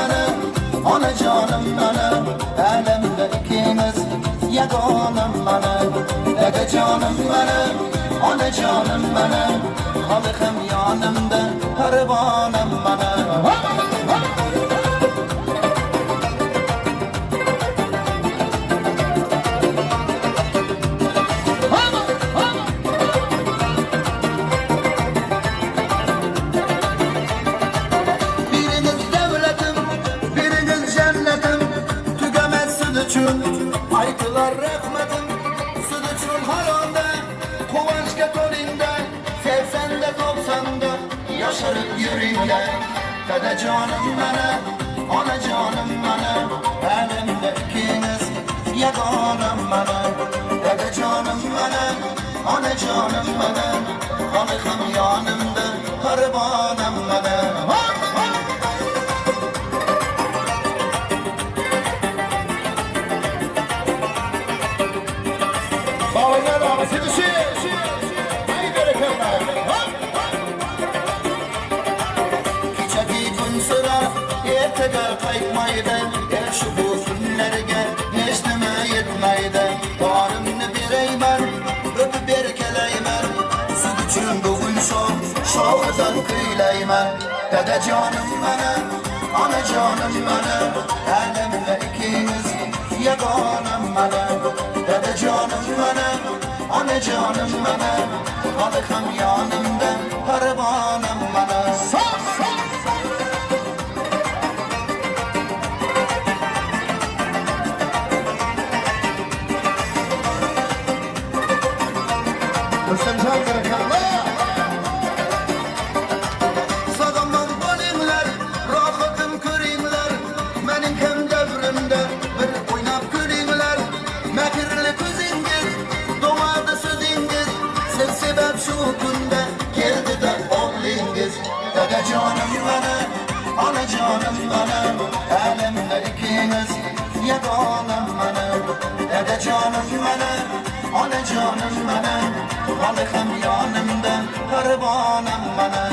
meni, onajonim meni, Älemde ikimiz ýagonam meni, Dadajonim meni, onajonim meni, Hali hem ýanymda parwanam meni. Biriňiz döwletim, biriňiz jennetim, Tügemez siz üçin aýdylar rehmetim. Siz üçin har onda guwançga tolyňda, Segsende, togsanda ýaşaryp ýöriňde. Dadajonym meni, onajonym meni, Älemde ikiňiz ýagonam meni. Dadajonym meni, onajonym meni, Halyhym ýanymda, parwanam meni. Babajan aga siz üçin. Aý berekella. Gijeki gün syra ertege gaýtmaýdy, Şu bu günlerge hiç nime ýetmeýdi. Barymny bereýmen, öpüp erkeleýmen, Siz üçin bu gün şo, şowdan küýleýmen. Dadajonym meni, anajonym meni, Älemde ikiňiz ýagonam meni. Dadajonym meni, anajonym meni, Hali hem ýanymda parwanam meni. Rüstemjan berekella. Sag-aman bolyňlar, rahatyn görüňler, Meniň hem döwrümde bir oýnap görüňler. Mähirli köziňiz, dowady sözüňiz, Siz sebäp şu günde geldi-de oglyňyz. Dadajonym meni, anajonym meni, Älemde ikiňiz ýagonam meni. Dadajonym meni, anajonym meni, Hali hem ýanymda parwanam meni.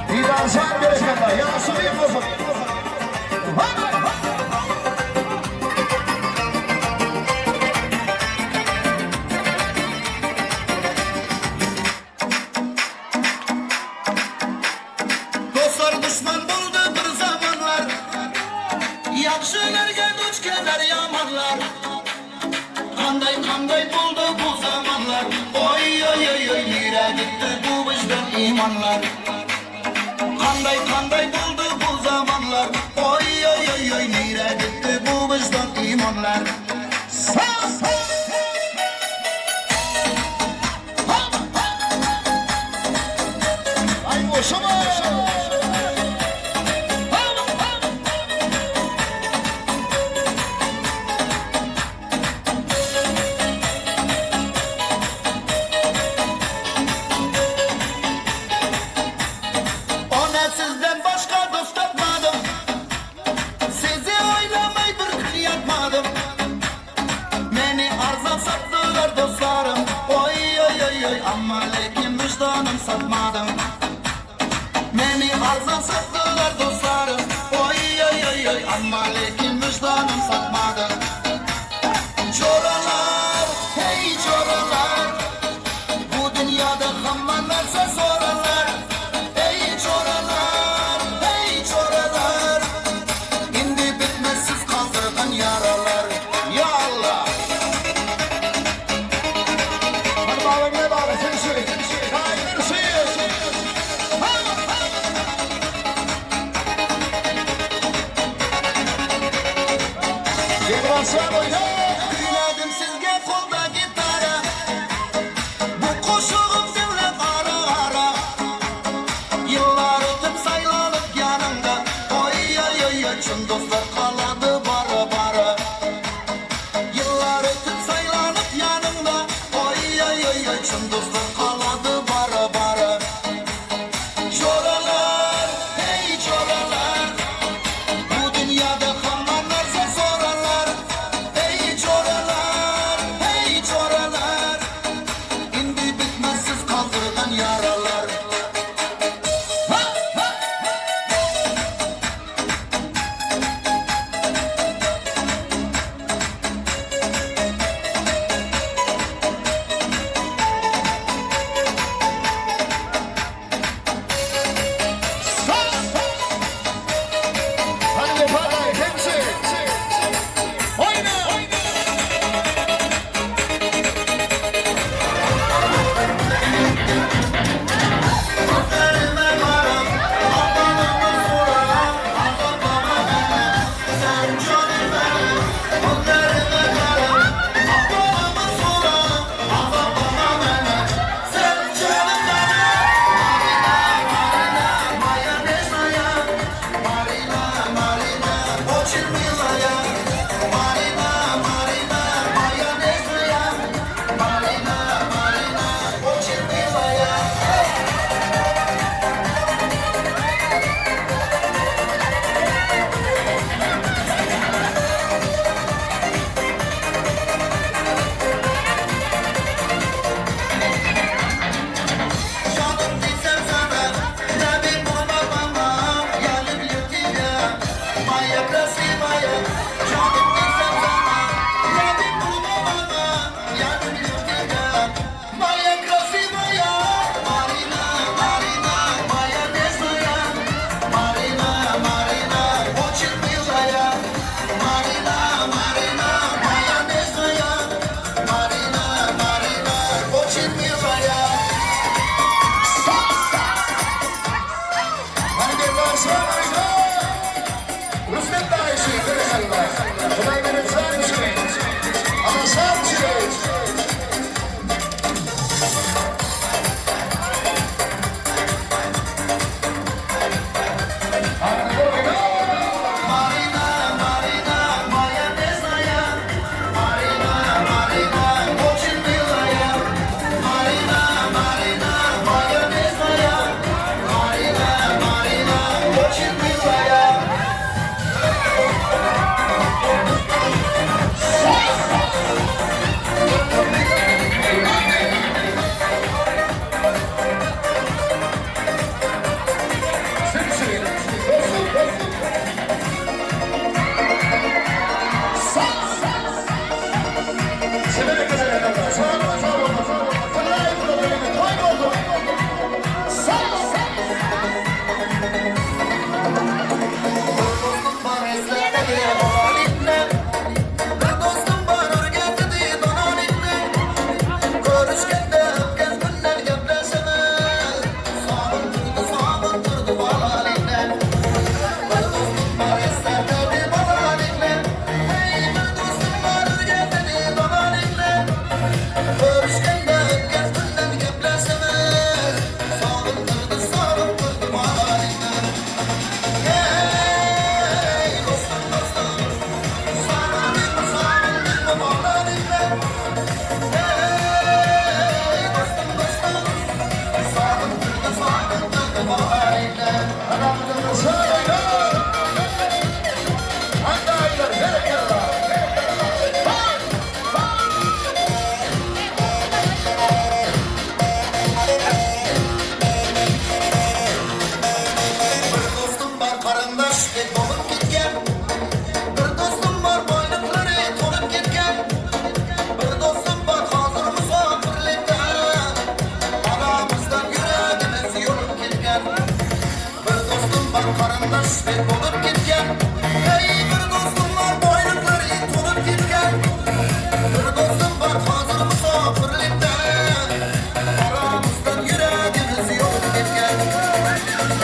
Didarjan berekella. Ýagşy bolsun. Dostlar düşman boldy bir zamanlar, Ýagşylarga duç geler ýamanlar. Kanday kanday boldy bu zamanlar, Oy oy oy oy nirä gitdi bu wyždan imanlar. Kanday kanday boldy bu zamanlar, Oy oy oy oy nirä gitdi bu wyždan imanlar. Aý goşuma. Ona sizden başga dost tapmadym, Sizi oýlamay bir gün ýatmadym. Meni arzan satdylar dostlarym, Oy oy oy oy amma lekin wyždanym satmadym. Meni arzan satdylar dostlarym, Oy oy oy oy amma lekin wyždanym satmadym. Joralar, hey joralar, Bu dünýada hamma narsa soralar. Ey joralar, hey joralar, Indi bitmez siz kaldırgan yaralar. Ya Allah. Hadi babajan aga siz üçin. Gaýdyr Didarjan oýna. Küyledim sizge kolda gitara, Bu koşuğum devlet ara ara. Yıllar ötüp saylanıp yanımda, Oy oy oy oy çın dostlar kaladı bara bara. Yıllar ötüp saylanıp yanımda, Oy oy oy oy çın dostlar kaladı bara bara. Joralar, hey joralar, Bu dünyada hamma narsa sorarlar. Hey. Aşa Rüstem daýyşy, berekella. Hudaý beren jan üçin. Aşa üçin. Marina, Marina, майонезная. Marina, Marina, очень милая. Marina, Marina, майонезная. Marina, Marina, очень милая. Sen Dostum, dostum. Severek kazananlar. Sağ olun, sağ olun. Vallahi burada böyle toy oldu. Sağ Bir dostum var eslemedi bolalikle. Bir dostum var örgetidi donalikle. Görüşkende öpken günler gepleşemiz. Sağın durdu, sağın durdu bolalikle. Bir dostum var eslemedi bolalikle. Hey bir dostum var örgetidi donalikle. Görüşkende öpken günler gepleşemiz. Sağın durdu, sağın durdu bolalikle. Hey dostum dostum, sarıldım sarıldım bolalikle. Hey dostum dostum, sarıldım sarıldım bolalikle. Anamızın sağ Andaylar, berekella. Bir dostum var karındaş dek olup gitken. Bir dostum var boylıkları tolup gitken. Bir dostum var hazır misafirlikte. Aramızdan yüreğimiz yolup gitken. Bir dostum var karındaş dek olup gitken. Hey bir dostum var boylıkları tolup gitken. Bir dostum var hazır misafirlikte. Aramızdan yüreğimiz yolup gitken.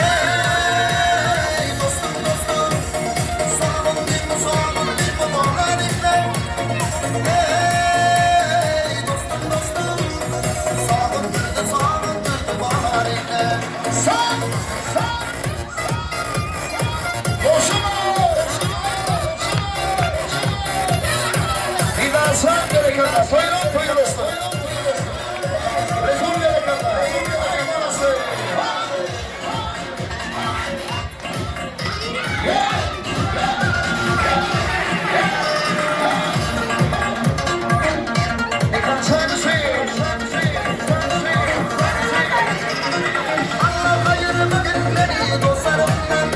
Hey dostum dostum, sağın mi sağın mi bana dinle. Hey dostum dostum, sağın durdu sağın durdu bana dinle. Sağ, sağ. Boşuma. Bir daha sağ berekella. Toyun, toyun dostum. Resul berekella. Aymanası. Allah hayırlı günleri dostlarımdan,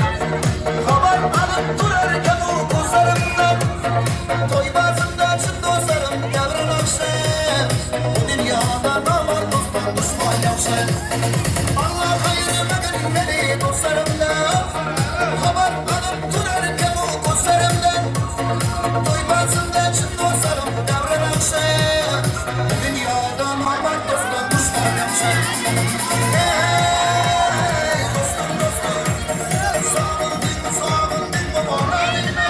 haber alıp durarken o kuzlarımdan. Toy bazında çın dostlarım devran akşam. Bu dünyada damat dosttan düşman yakşı. Allah hayırlı günleri dostlarımdan, haber alıp durarken o kuzlarımdan. Toy bazında çın dostlarım devran akşam. Bu dünyada damat dosttan düşman yakşı. Hey dostum dostum, sağın değil mi sağın değil mi bana değil mi?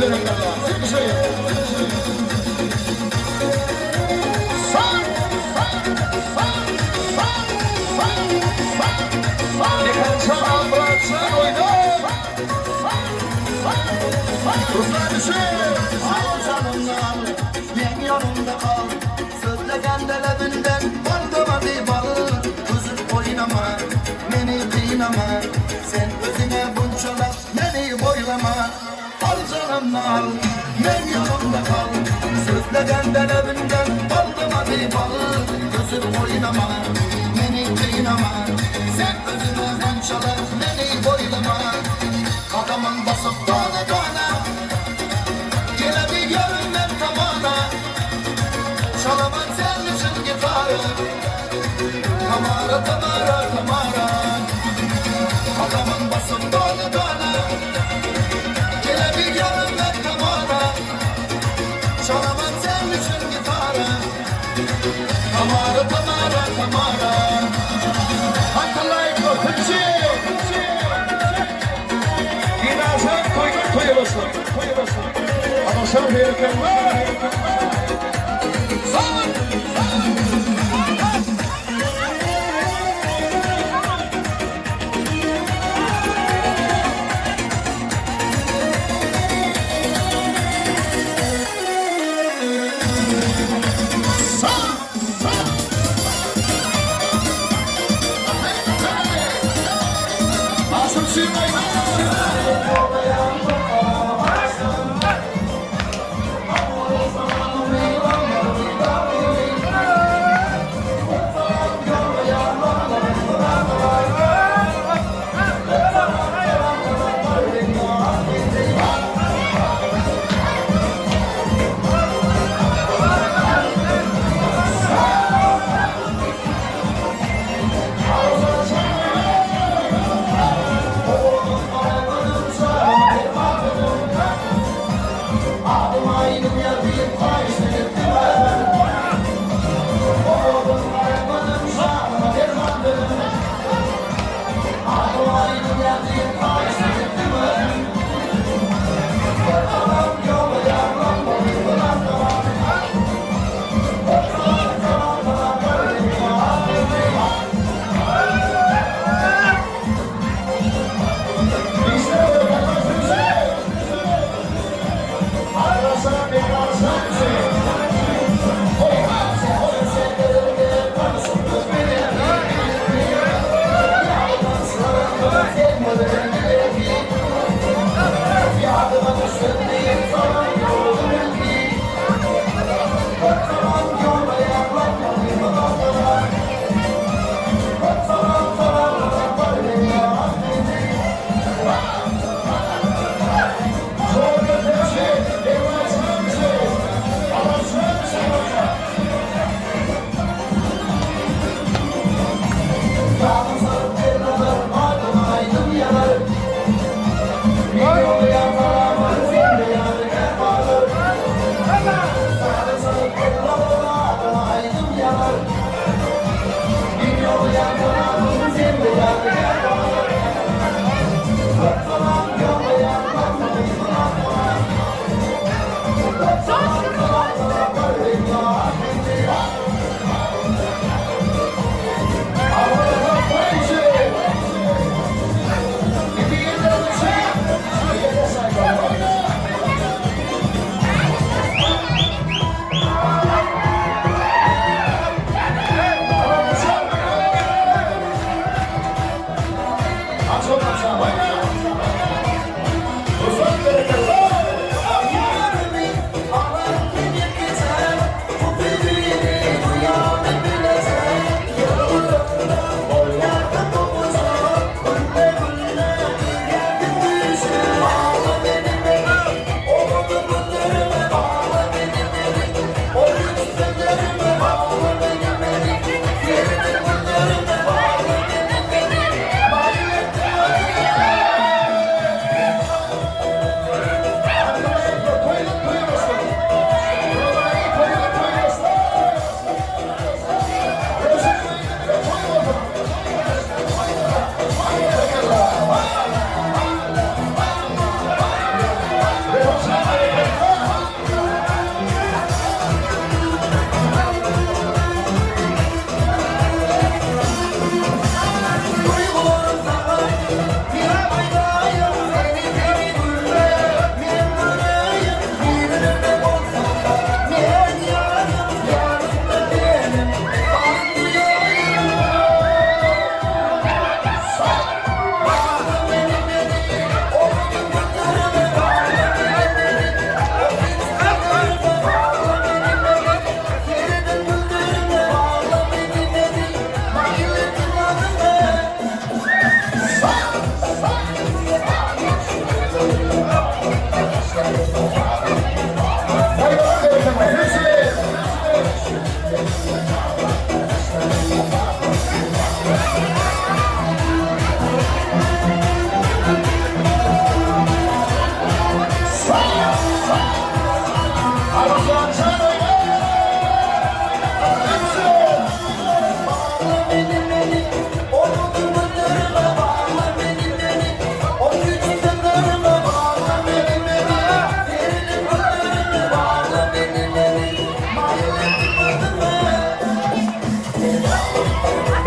Berekella. Türkçe. Sağ, sağ, sağ, sağ, sağ, sağ, sağ. Yıkansan, bıraksan oyna. Ruslar düşün. Al canımdan al, men yanımda kal. Sözlegende lebinden bal damady bal. Üzüp oynama, meni kıynama. Sen özüne bunçalap meni boylama. Al canımdan al, men yanımda kal. Sözlegende lebinden bal damady bal. Üzüp oynama, meni kıynama. Sen özüne bunçalap meni boylama. Adamın basıp dana dana. Gele bir görünmem tabana. Çalaman sen için gitarı. Tamara tamara tamara. Adamın basıp dana dana. Gele bir görünmem tabana. Çalaman sen için gitarı. Tamara tamara tamara. Hatırlayın Türkçe. Yine koygun toyu olsun. Toyu olsun. Anlaşalım berekella. Sağ Sağ! Sağ! Asım Sümeyye.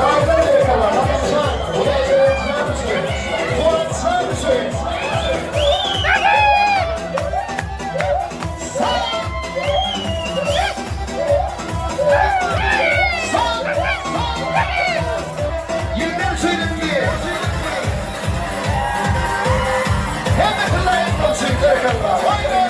Daýylar berekella, Hasanjan, Hudaýberdijan üçin, Guwançjan üçin. Sag! Sag! Ýigitler üçin indi. Hemme tylla ýigitler üçin berekella. Oýna!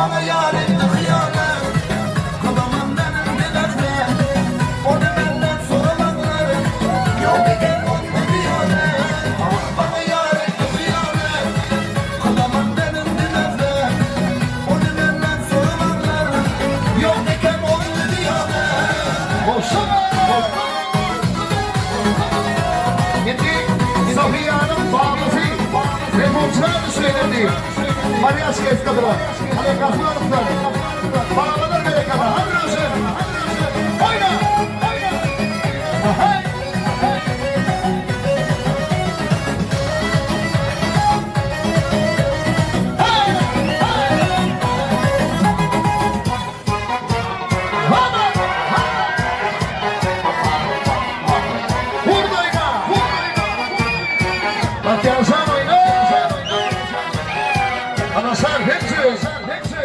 Maňa ýar etdi hyýanat, Kylamam menem binähret. Ony menden soramanlar, Ýok eken onda hyýanat. Ah, maňa ýar etdi hyýanat, Kylamam menem binähret. Ony menden soramanlar, Ýok eken onda hyýanat. Indi Sofiýanyň babasy Refunçlar düşlendi. Mariaçki eskadra. Hadi Kasmanovlar. Babalar berekala. Hadi Röşen. Oýna. Oýna. Hey. Hey. Hey. Vur oýna. Bagtyýarjan oýna. Anasar hepsi. Hepsi.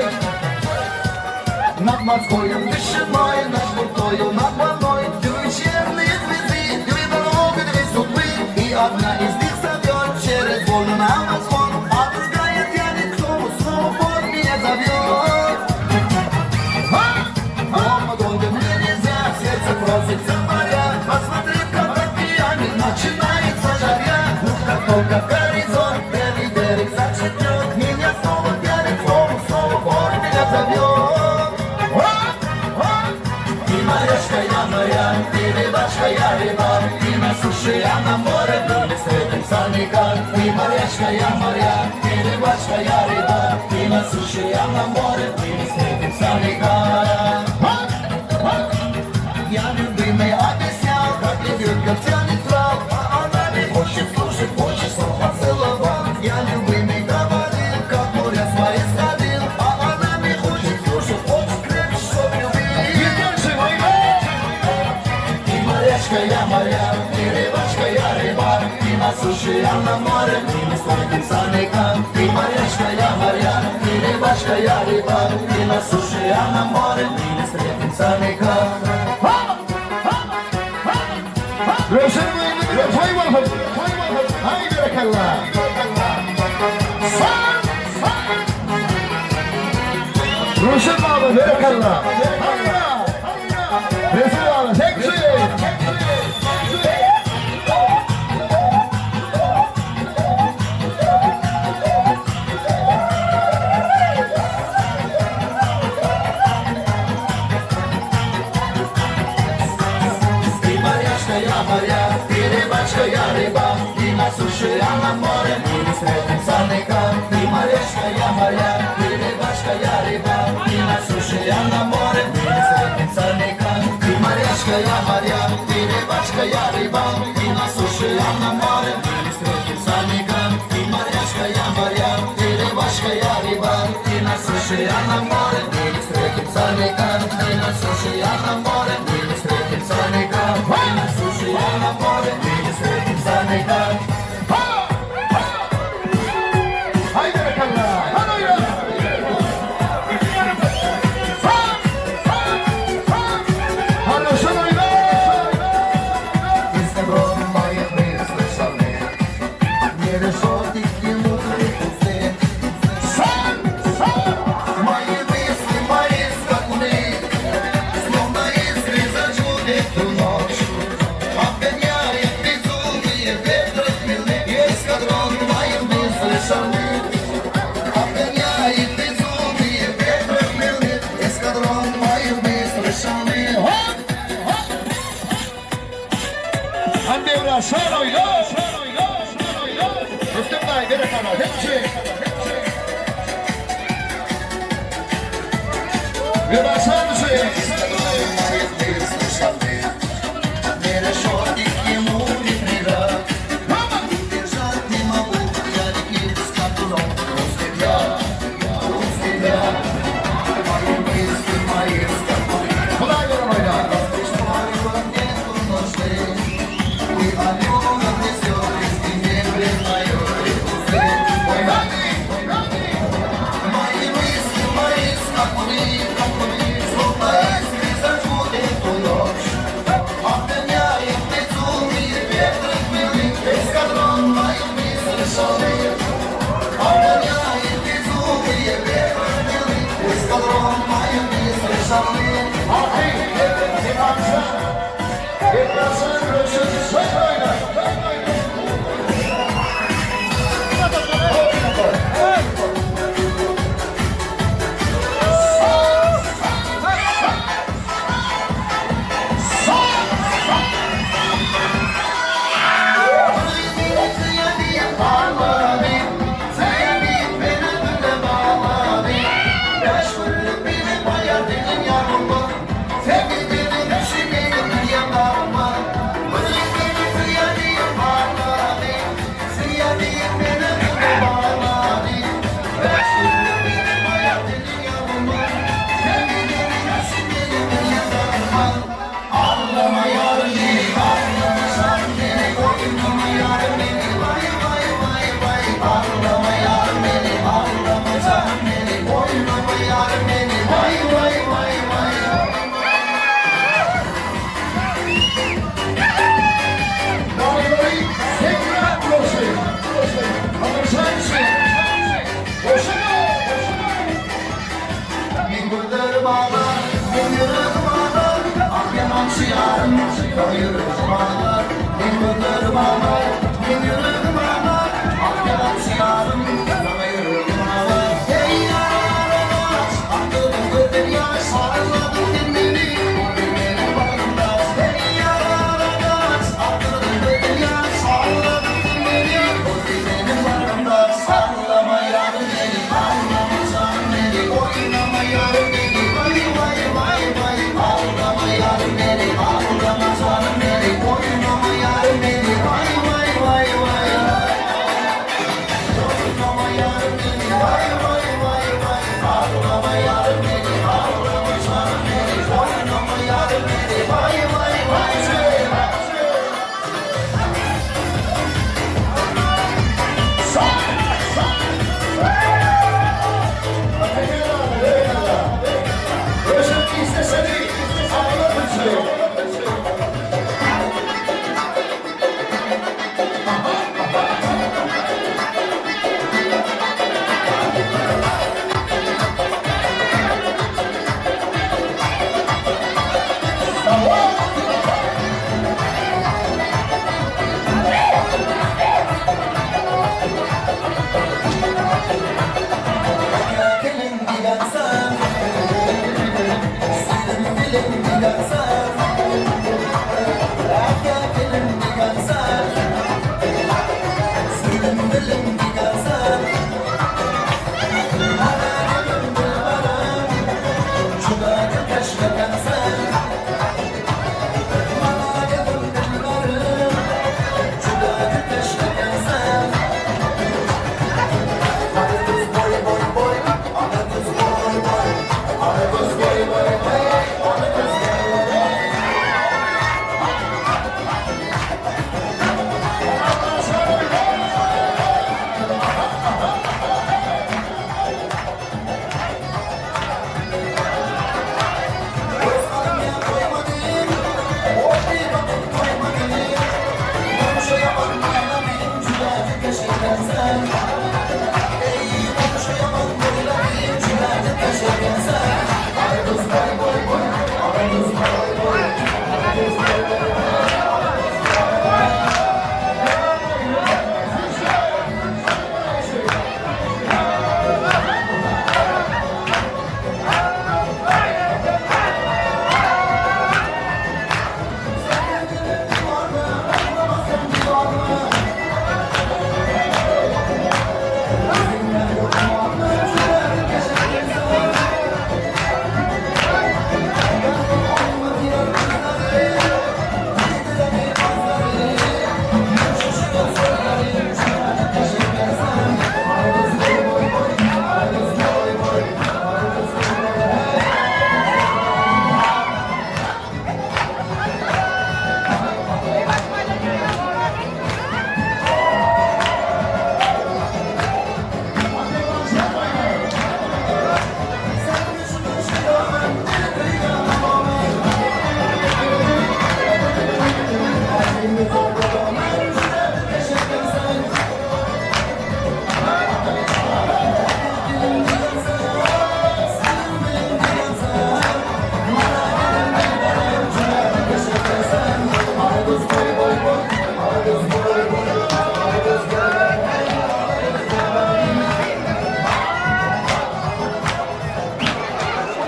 Над морскою тишиной, над буртою, над волной Две черные звезды, две дороги, две судьбы И одна из них зовет через волну на восход А другая тянет к снова, снова он меня зовет Дома долго мне нельзя, сердце просится моря Посмотри, как в океане начинается жаря Ну как только горизонт белый берег зацветет Меня снова тянет, снова, снова он меня зовет Ты морячка, я моряк, ты рыбачка, я рыбак, Ты на суше, я на море, мы не встретимся никак. Ты морячка, я моряк, ты рыбачка, я рыбак, Ты на суше, я на море, мы не встретимся никак. Я любимый объяснял, как лебедка тянет трал, А она не хочет слушать, хочет, чтоб поцеловал. Я любимый говорил, как море свои сходил, А она не хочет слушать, хочет крепче, чтоб любил. Ты морячка, я моряк, ты рыбачка, я рыбак, Ты на суше, я на море, мы не встретимся никак. Ты морячка, я моряк, ты рыбачка, я рыбак, Ты на суше, я на море, мы не встретимся никак. Röşen bir toý bolsun. Haý berekella. Sağ, sağ. Röşen baba berekella. Resul baba thank you. Ты морячка, я моряк, ты рыбачка, я рыбак, Ты на суше, я на море, мы не встретимся никак. Ты морячка, я моряк, ты рыбачка, я рыбак, Ты на суше, я на море, мы не встретимся никак. Ты морячка, я моряк, ты рыбачка, я рыбак, Ты на суше, я на море, мы не встретимся никак. Ты морячка, я моряк, ты рыбачка, я рыбак, Ты на суше, я на море, мы не встретимся никак. Ты на суше, я на море, мы не встретимся никак. Ты на суше, я на море, мы не встретимся никак. Haý berekella. Hadi oýna. Sağ, sağ, sağ. Hadi Röşen oýna. Песня гром моих мы слышали, Не решетики мудрые кусты. Sağ, sağ. Мои Berekella, hepsi.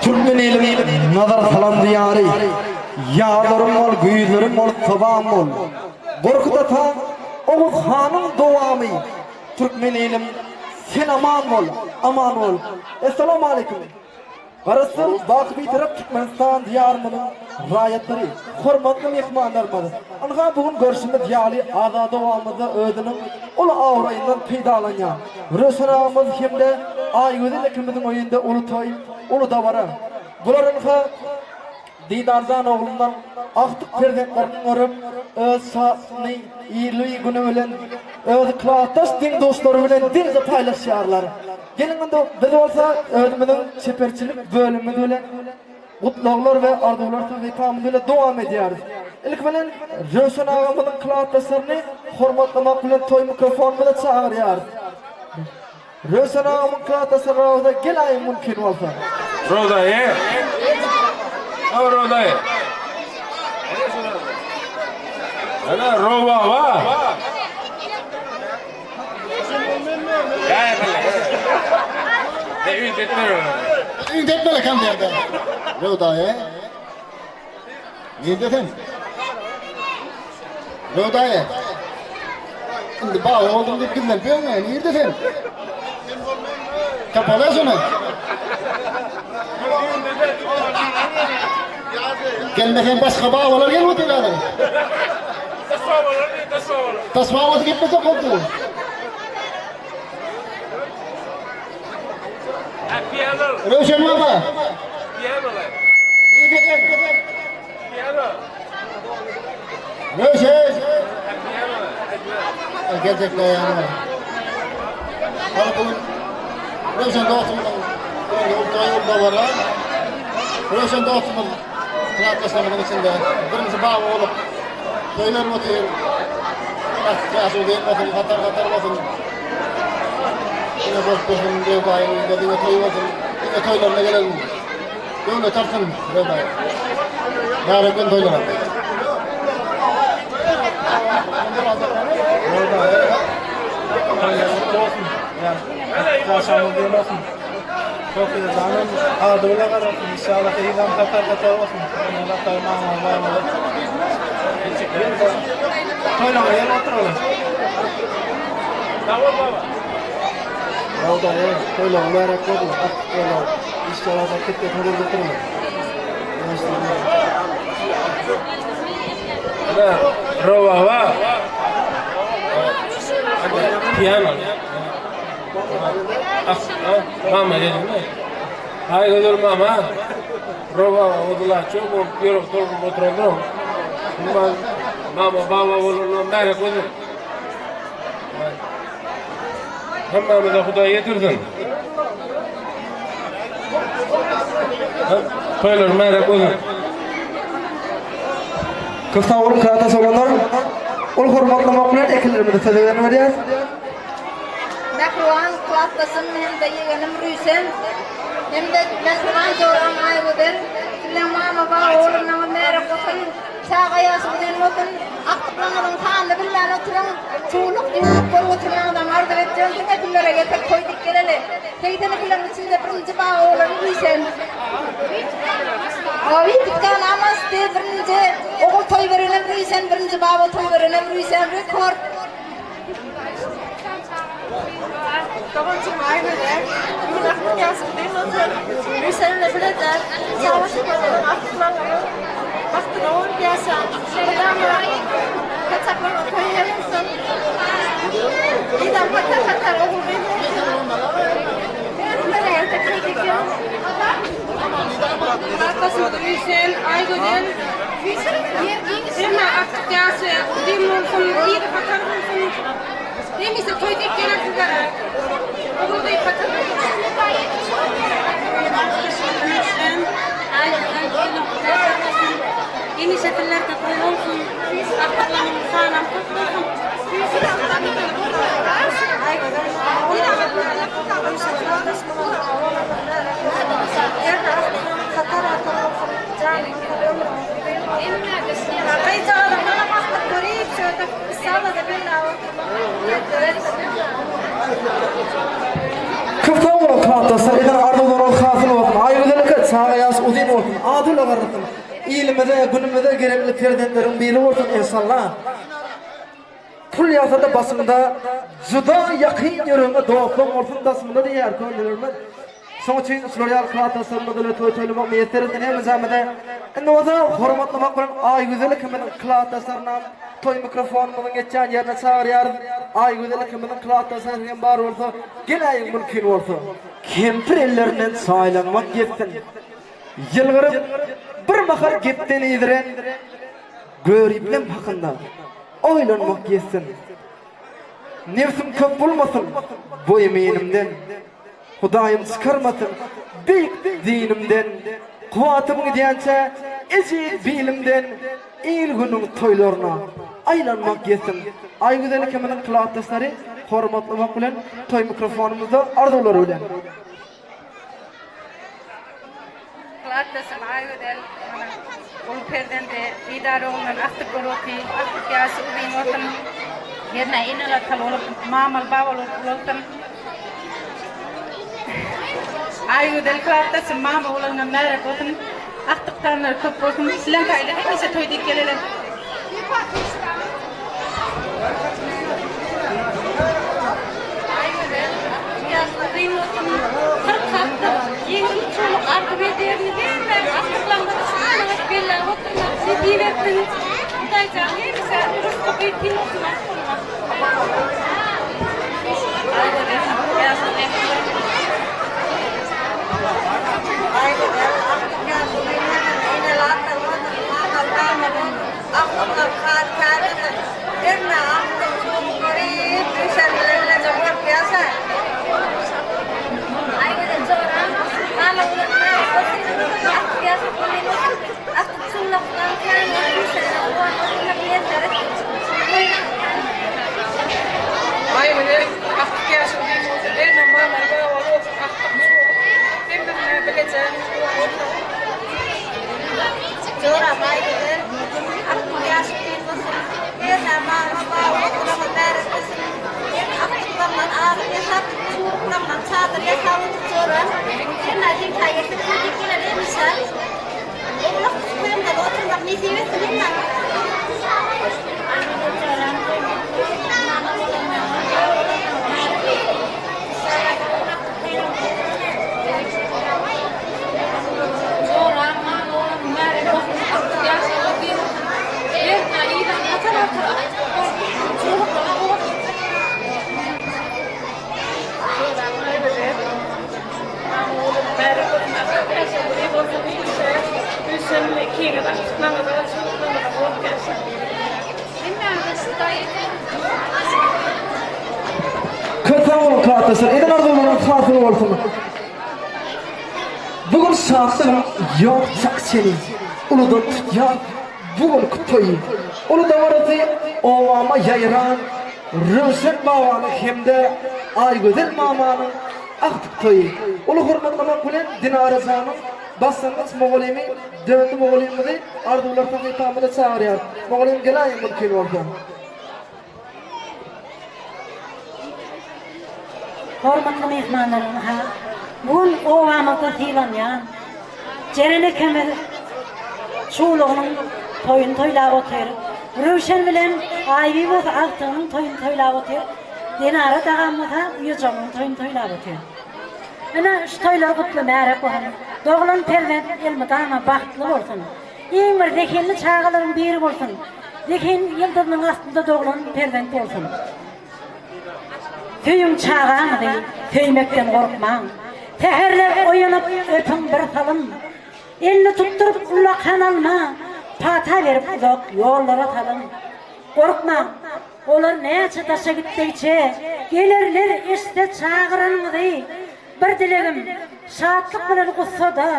Türkmen elim nazar salan diýary, Ýazlarym bol, güýzlerim bol, sobam bol. Gorkut ata, Oguz hanyň dowamy, Türkmen elim, sen aman bol, aman bol. Essalamualeýkum. Garaşsyz, baky Bitarap Türkmenistan Diýarymyzyň raýatlary, hormatly myhmanlarymyz! Ynha, bu gün görşümiz ýaly, azady obamyzda özüniň uly abraýyndan peýdalanýan Röwşen agamyz hem-de Aýgözel ekimiziň öýünde uly toý, uly dabara. Bular ynha, Didarjan oglundan agtyk perzentlerini görüp, öz şatlygyny irli-güni bilen öz klasdaş deň-duşlary bilen deňje paýlaşýarlar. Geliň indi biz bolsa özümiziň çeperçilik bölümimiz bilen Gutlaglar we arzuwlar sahypamyz bilen dowam edýäris. Ilki bilen Röwşen agamyzyň klasdaşlaryny hormatlamak bilen toý mikrofonymyza çagyrýarys. Röwşen agamyň klasdaşlary Roza geläýiň mümkin bolsa. Roza e. O Roza e. Ana Rowa wa. Üýdetmeli konserde. Röwdaýy. Nirde sen? Röwdaýy. Indi baba oldum diýip gizlenip ýörme, nirde sen? Tapala şony. Gelmeseň başga babalar gelip otyr häzir. Daş babasy gepmese boldy. Röwşen baba. Röwşen. Gelecekler yani. Hadi bugün Röwşen dostumyzyň toýy da var. Röwşen dostumyz Klasdaşlarymyzyň içinde birinji baba bolup toýlar otyr. Ýaşuly bolsun, hatar-hatar bolsun. Diňe bolup dursun, Röwdaýyň öýünde diňe toý bolsun. Diňe toýlaryna gelelim. Döwlet alsyn, Röwdaý. Bärek gün toýlara. Ýaşamyz bolsun. Çok canım arzuwla garasyn inşallah yzam hatar hatar bolsun. Allah taala mama baba. Toýlaňa ýer oturalım. Sag bol baba. Rawdaýa toýlaň mübärek bolsun. Ak toýlar. Inşallah da ketde kabul getirme. Ana Rowa Piano. Mama dedim Ay gözel mama. Roba odular çok bolup ýürek tolgup oturandyr. Mama baba bolandan bäri gözüm. Hemmämize Hudaý ýetirsin. Toýlar märe gözüm. Köp sag boluň kyradaş oglanlar. Ol hormatlamak bilen ekinlerimizi söze berýäs. Mähriban klasdaşym hem-de ýegenim Rüýşen hem-de mähriban joram Aýgözel sizleň mama baba oglanlaryňyz märek bolsun, çaga ýaşy uzyn bolsun, agtyklaryňyzyň sanyny bilmän oturyň, çuwluk ýuwluk bolup oturmagyňyzam arzuw etjän diňe günlere getir toý dik geleli. 80 ýylyň içinde birinji baba bolan Rüýşen. Abi dükkan amasdy birinji ogul toý berenem Rüýşen birinji baba toý berenem Rüýşen rekord. Doganjygym Aýgözel, bugün aklyň ýaşy uzyn bolsun. Rüýşenle bileje çagaçyklaryňyzyň agtyklaryňyzyň bagtyna bolup ýaşaň. Mydama saçaklaryňyz toý bolsun. Mydama hatar-hatar ogul-gyz bolsun. Kakasy Rüýşen, Aýgözel, hemme agtyk ýaşy uzyn bolsun, yzy hatar bolsun. Hemişe toý diýip gelen sizlere. Ogul gyz hatar bolsun. Rüýşen, Aýgözel, gelin Hudaý saklasyn. Hemişe sizlerde toý bolsun. Agtyklaryňyň sanam köp bolsun. Köp sag boluň klasdaşlar eden arzuwlaryňyz hasyl bolsun. Aýgözel eke çaga ýaş. Ilimize, günümize gerekli perzentleriň biri bolsun enşalla. Pul ýagsa-da başyňda juda ýakyn ýüregiňe dostlaň bolsun daşyňda diýýär könelerimiz. Şoň üçin şular ýaly klasdaşlarymyz bilen toý toýlamak miýesser etsin hemmämize. Indi bolsa hormatlamak bilen Aýgözel ikimiziň klasdaşlarynam toý mikrofonymyzyň geçýän ýerine çagyrýarys. Aýgözel ikimiziň klasdaşlary hem bar bolsa geläýiň mümkin bolsa. Kempir ellerinden çaýlanmak ýetsin. Ýylgyryp bir mahal gepden iziren göripleň hakynda oýlanmak ýetsin. Nebsim köp bolmasyn boýum inimden. Hudaýym çykarmasyn beýik dinimden, Kuwwatym gidýänçä ejiz bilimden, Il-günüň toýlaryna aýlanmak ýetsin. Aýgözel ikimiziň klasdaşlary hormatlamak bilen toý mikrofonymyzda arzuwlar bilen. Klasdaşym Aýgözel mana uly perzendi Didar oglundan agtyk bolup otyr. Agtyk ýaşy uzyn bolsun. Hernä eneli-ataly bolup, mamaly-babaly bolup ulalsyn. Aýgözel klasdaşym mama bolanyndan märäk bolsun. Agtyk sanlary köp bolsun. Bilen taýly hemişe toý diýip geleli. Aýgözel, ýaşy uzyn bolsun. 40 agtyk, ýeňil çoluk arzuw ederin. Hemmäň agtyklaryňyzy şanyňyz belläp oturmak nesip etsin. Hudaýjan hemişe rysgy gyýtgyn bolsun agtygyňa. Aýgözel, ýaşy uzyn bolsun. Aýgözel, agtyk ýaşy uzyn bolsun. Eneli-ataly bolsun, mamaly-babaly bolsun. Agtyklar kar kärdedir. Hemme agtyk çoluk görüp, düşen bilen bileje bolup ýaşa. Aýgözel joram, mama bilen mähir bolsun. Agtyk ýaşy uzyn bolsun. Agtyk çullaklaň kän bolup düşene guwan oturmak miýesser etsin. Aýgözel, agtyk ýaşy uzyn bolsun. Hemme mamaly babaly bolsun. Agtyk çoluk hemmesine bileje bolsun. Joram Aýgözel, Agtyk ýaşy uzyn bolsun, hernä mama, baba oturanyňyz bärek bolsun. Agtyklaryndan azyk ýasap, çuwruklaryndan çadyr ýasap otur joram. Hernä seňkä gelse köýdük geler hemişe. Ogul agtyk toýuňda-da oturmak nesip etsin hemmämize. Aýgözel joram, mama bolanyňa Köp sag boluň klasdaşlar. Eden arzuwlaryňyz hasyl bolsun. Bu gün şatlygym ýok çak çeni. Uludan tutýan bu günki toýy. Uly dabarasy obama ýaýran Röwşen babanyň hem-de Aýgözel mamanyň agtyk toýy. Uly hormatlamak bilen Dinara janyň başlangyç mugallymy Döndi mugallymymyzy arzuwlar sahypamyza çagyrýarys. Mugallym geläýiň mümkin bolsa. Hormatly myhmanlar ynha, bu gün obamyzda sylanýan Jeren ekemiz çowlugynyň toýuny toýlap otyr. Röwşen bilen Aýbi bolsa agtygynyň toýuny toýlap otyr. Dinara dagam bolsa uýajygynyň toýuny toýlap otyr. Ine, şu toýlar gutly märek bolsun. Doglan perzent elmydama bagtly bolsun. Iň bir zehinli çagalaryň biri bolsun. Zehin ýyldyzynyň astynda doglan perzent bolsun. Söýüň çagaňyzy, söýmekden gorkmaň. Säherler oýanyp öpüň bir salym. Elini tutduryp ullakan alma, pata berip uzak ýollara salyň. Gorkmaň, olar näçe daşa gitdigiçe, gelerler eşitse çagyranyňyzy. Bir dilegim, şatlyk bilen gussada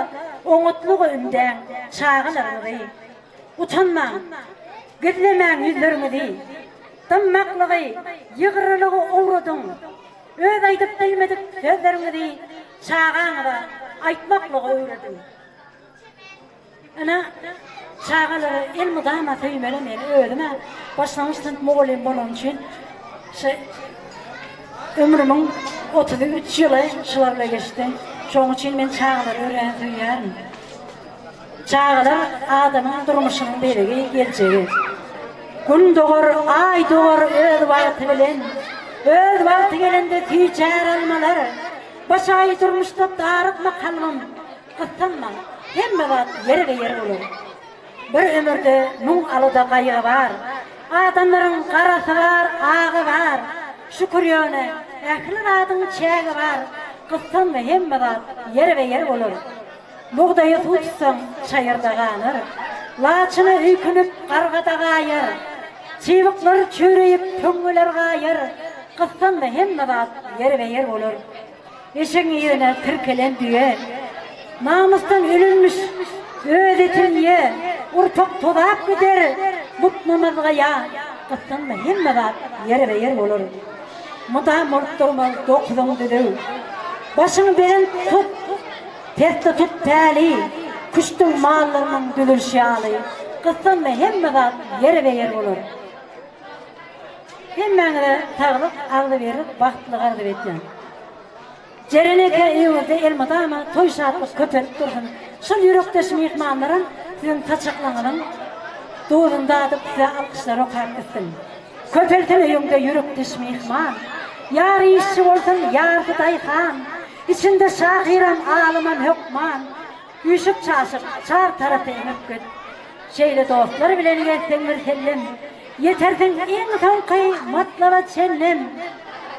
oňatlyga ündäň çagalaryňyzy. Utanmaň, gizlemäň ýüzleriňizi. Dymmaklygy, ýygrylygy owradyň. Öz aýdyp bilmedik sözleriňizi çagaňyza aýtmaklygy öwrediň. Ene çagalary elmydama söýmeli men özüm-ä başlangyç synp mugallymy bolanym üçin şu ömrümiň 33 ýyly şular bilen geçdi. Şonuň üçin men çagalary örän söýýärin. Çagalar adamyň durmuşynyň bezegi, geljegi. Gün dogar, Aý dogar öz wagty bilen. Öz wagty gelende süýjär almalar. Baş aý durmuşda darykma kalbym. Gyssanma, hemme zat ýerbe-ýer bolar. Bir ömürde müň alada gaýgy bar. Adamlaryň garasy bar, agy bar. Şükür ýöne, ähli zadyň çägi bar. Gyssanma hemme zat ýerbe-ýer bolar. Bugdaýa suw tutsaň, çaýyrda ganar. Laçyna öýkünip, garga-da gaýar. Çybyklar çüreýip, töňňeler gaýar. Gyssanma hemme zat ýerbe-ýer bolar. Eşegiň yzyna tirkelen düýe. Namysdan ölenmiş, öz etin ýe. Urpak tozap gider, but namazgaýa. Gyssanma hemme zat ýerbe-ýer bolar. Mydam bolup durmaz dokuzyň düzüw. Başyňy belent tut, pesde tut päli, Küştüň mallarynyň düzülşi ýaly. Gyssanma hemme zat ýerbe-ýer bolar. Hemmäňize saglyk, agzybirlik, bagtlylyk arzuw etýän. Jeren eke öýüňizde elmydama toý şatlyk köpelip dursun. Şol ýürekdeş myhmanlaram siziň saçaklaňyzyň duzuny dadyp size alkyşlar okap gitsin. Köpelsin öýüňde ýürekdeş myhman. Ýary işçi bolsun, ýarysy daýhan. Içinde şahyram, alymam hökman. Üýşüp-çaşyp, çar tarapa eňip git. Şeýle dostlar bilen gezseň birsellem, Ýetersiň iň soňky matlaba çenlem.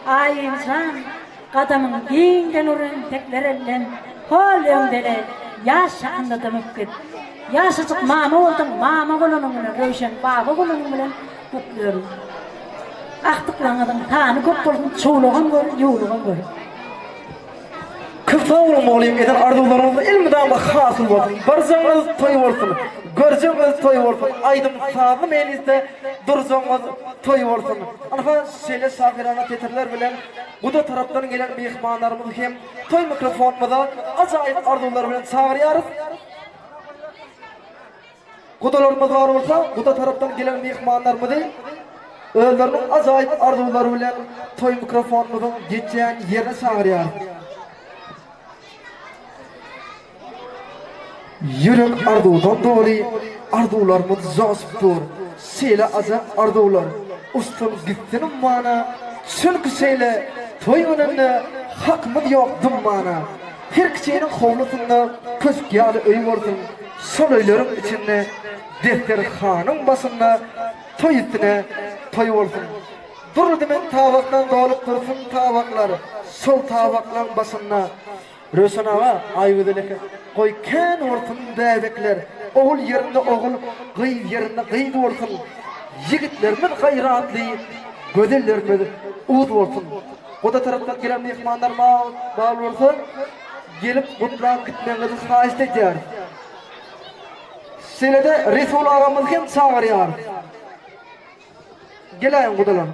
Aýyjan, gadamyň giňden ur entekler ellem, Hol öňdele, ýaş çakynda dymyp git. Ýaşajyk mama bolduň, mama bolanyň bilen, Röwşen baba bolanyň bilen gutluýaryn. Agtyklaryňyzyň sany köp bolsun, çowlugam gör, ýuwlugam gör. Köp sag boluň mugallym eden arzuwlaryňyz elmydama hasyl bolsun barjaňyz toý bolsun görjeňiz toý bolsun aýdym sazly meýlisde durjaňyz toý bolsun ynha şeýle şahyrana setirler bilen guda tarapdan gelen myhmanlarymyzy hem toý mikrofonymyza ajaýyp arzuwlar bilen çagyrýarys. Gudalarymyz bar bolsa, guda tarapdan gelen myhmanlarymyzy özleriniň ajaýyp arzuwlary bilen toý mikrofonymyzyň geçýän ýerine çagyrýarys. Ýürek arzuwdan doly, arzuwlarymyz joşup dur. Şeýle ajap arzuwlar uçsun gitsin ummana, çünki şeýle toý gününde hakymyz ýok dymmana. Her kiçiniň howlusynda köşk ýaly öý bolsun. Şol öýleriň içinde desterhanyň başynda toý üstüne toý bolsun. Dürli-dümen tabakdan dolup dursun tabaklar. Şol tabaklaň başynda Röwşen aga, Aýgözel eke, goý kän bolsun bäbekler. Ogul ýerinde ogul, gyz ýerinde gyz bolsun. Ýigitlerimiz gaýratly, gözellerimiz uz bolsun. Guda tarapdan gelen myhmanlar bar bolsa, gelip gutlap gitmegiňizi haýyşt edýäris. Şeýle-de Resul agamyzy hem çagyrýarys. Geläýiň gudalar.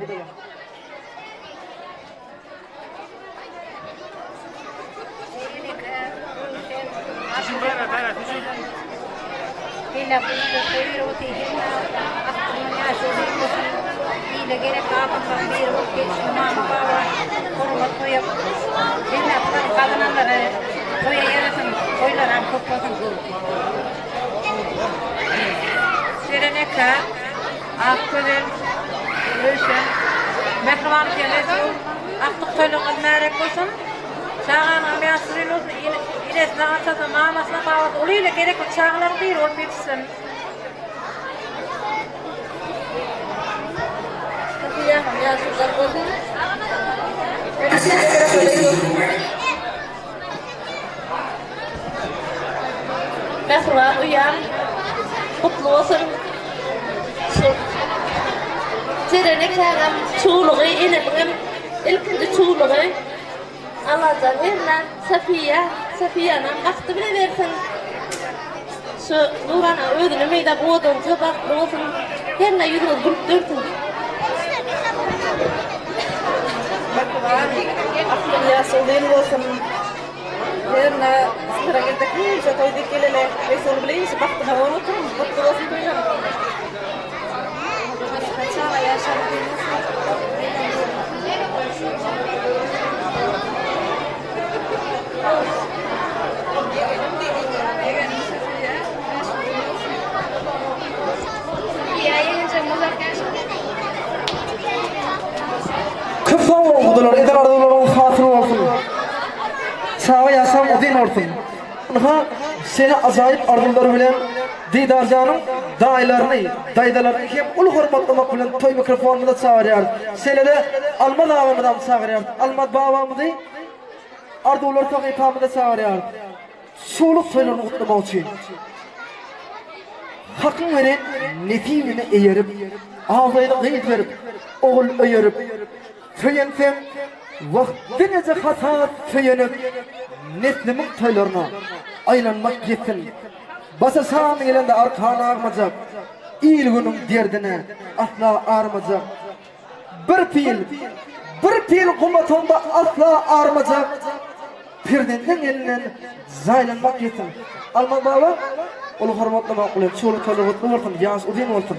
Ile gerek adamlaryň biri bolup gelşiň mama baba hormat goýup hemme gazananlary toýa ýarasyn toýlaram köp bolsun. Jeren eke, Akgözel, Röwşen, Mähriban eke Resul, agtyk toýlaryňyz märek bolsun. Çaganyňam ýaşy uzyn bolsun, enesine, atasyna, mamasyna, babasyna uly ile gerekli çagalaryň biri bolup ýetişsin. Mähriban uýam, gutly bolsun. Şu Jeren ekäňem çuwlugy, enemiňem ilkinji çuwlugy. Allajan hernä Sofiýa, Sofiýanam bagty bile bersin. Şu Nurana özüne meýdap owadança bagtly bolsun. Hernä ýüzüňiz gülüp dursun. Mähriban, ýaşy uzyn bolsun. Hernä sizlere geljek hemişe toý diýip geleli. Resul bilen işi bagtyna bor oturyň. Gutly bolsun toýlaryňyz. Çaga ýaşar uzyn bolsun. bolsun. Ynha, şeýle ajaýyp arzuwlar bilen Didarjanyň daýylaryny, daýzalaryny hem uly hormatlamak bilen toý mikrofonymyza çagyrýarys. Şeýle-de Almaz agamyzam çagyrýarys. Almaz babamyzy arzuwlar sahypamyza çagyrýarys. Şowluk toýlaryny gutlamak üçin. Hakyň beren nesibine eýerip, abraýly gyz berip, ogul öýerip, Söýensem, wah, diňeje hata söýenip, Neslimiň toýlaryna aýlanmak ýetsin. Başa şan gelende arkan agmajak, Il-günüň derdine asla armajak. Bir pil, bir pil gum atanda asla armajak, Perzendiň elinden jaýlanmak ýetsin. Almaz baba, uly hormatlamak bilen, çuwly toýlar gutly bolsun, ýaş uzyn bolsun.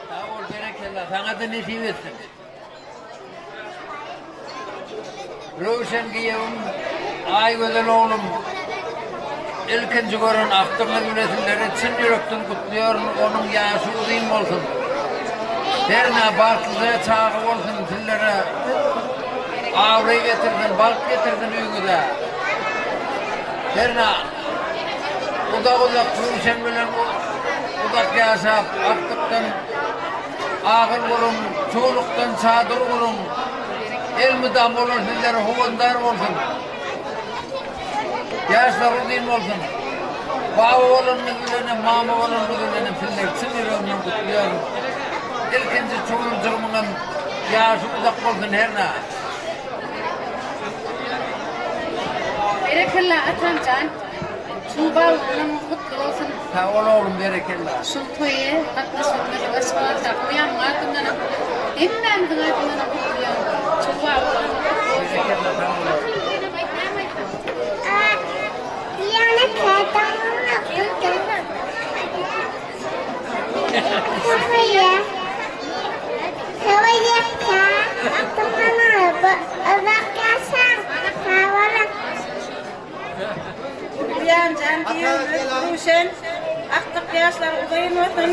Sag bol berekella saňada nesip etsin. Röwşen giýewim, Aýgözel oglum, ilkinji gören agtygyňyz bilen sizleri çyn ýürekden gutlaýaryn, onuň ýaşy uzyn bolsun. Hernä bagtlyja çaga bolsun, sizlere abraý getirsin, bagt getirsin öýüňize. Hernä uzak-uzak Röwşen bilen uzak ýaşap, agtykdan Agyl guruň, çowlukdan çadyr guruň, Elmydam olar sizlere howandar bolsun. Ýaşlar uzyn bolsun. Baba bolanymyz bilenem, mama bolanymyz bilenem sizleri çyn ýüregimden gutlaýaryn. Ilkinji çowlujygymyňam ýaşy uzak bolsun hernä. Berekella Atamjan. Çuň baglygyňam gutly bolsun. Sag bol oglum berekella. Şul toýa gatnaşanyňyz Aşgabatdaky uýamyň adyndanam hemmämiziň adyndanam gutlaýan. Çuň baglygyňam gutly bolsun. Berekella sag bol. Uýamjan giýewimiz Röwşen agtyk ýaşlary uzyn bolsun,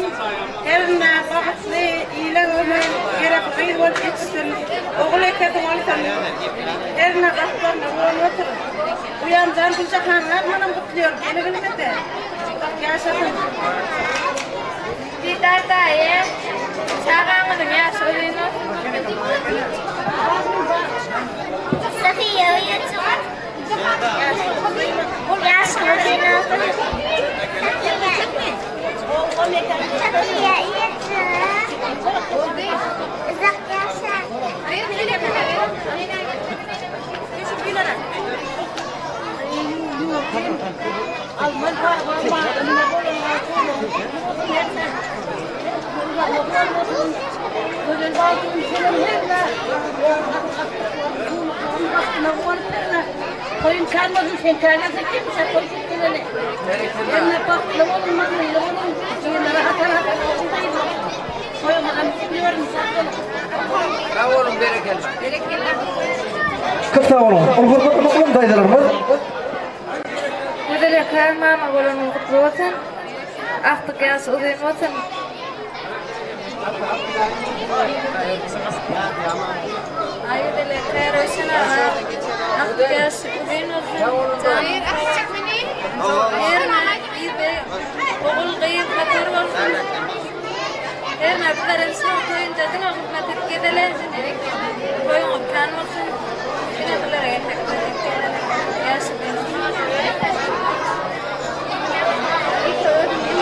herinde bagtly, ile göwne gerekli gyz bolup ýetişsin, ogul ekesi bolsun, herinde bagtlaryna guwanyp otur. Uýamjan Güljahanyň adyndanam gutlaýaryn, gelibilmese, uzak ýaşasyn. Didar daýy, çagaňyzyň ýaşy uzyn bolsun. Sofiýa uýajygym. Toýuň kän bolsun, sen tägäse kimse toý tutgeleni. Hemme bagtly boluň, manyly boluň. Jigirlere hatar-hatar bolsun gyzlar. Toýuňyzam gutlaýaryn, sag boluň. Sag boluň, berekella. Berekella. Köp sag boluň. Ol hormatly mugallym daýzalarymyz. Gözel eke mama bolanyň gutly bolsun. Agtyk ýaşy uzyn bolsun. Aýgözel eke Röwşen aga agtyk ýaşy uzyn bolsun. Hernä yzy ogul gyz hatar bolsun. Hernä bizlerem şunuň toýunda diňe hyzmat edip gezeli. Toýuňyz kän bolsun. Diňe sizlere geljek Ýaşy uzyn bolsun.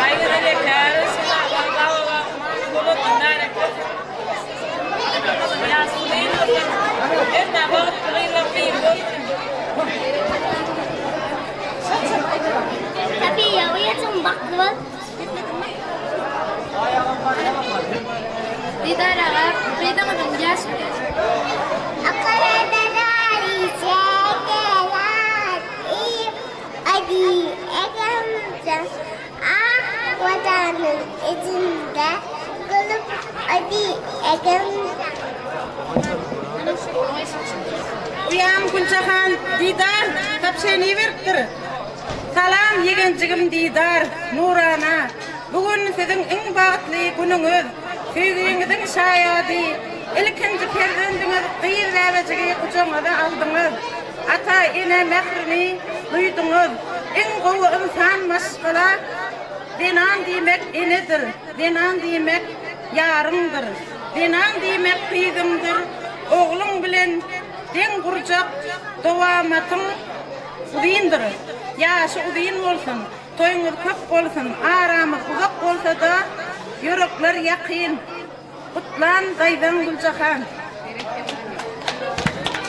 Aýgözel eke Röwşen aga baba bolanyň märek bolsun. Ýaşy uzyn bolsun. Hernä bagtly gyzlaň biri bolsun. Safiýa uýajygym bagtly bol. Didar aga, gyzyňyzyň ýaşy Uýam Güljahan Didar tapşeni beripdir. Salam ýegenjigim Didar, Nurana. Bu gün siziň iň bagtly günüňiz, söýgiňiziň şaýady, ilkinji perzendiňiz gyz bäbejigi gujagyňyza aldyňyz. Ata-ene mährini duýduňyz. Iň gowy ynsan maşgala Zenan diýmek enedir, Zenan diýmek ýaryňdyr, Zenan diýmek gyzyňdyr, Ogluň bilen deň gurjak dowamatyň uzyndyr. Ýaşy uzyn bolsun, toýuňyz köp bolsun, aramyz uzak bolsa-da, ýürekler ýakyn. Gutlan daýzaň Güljahan.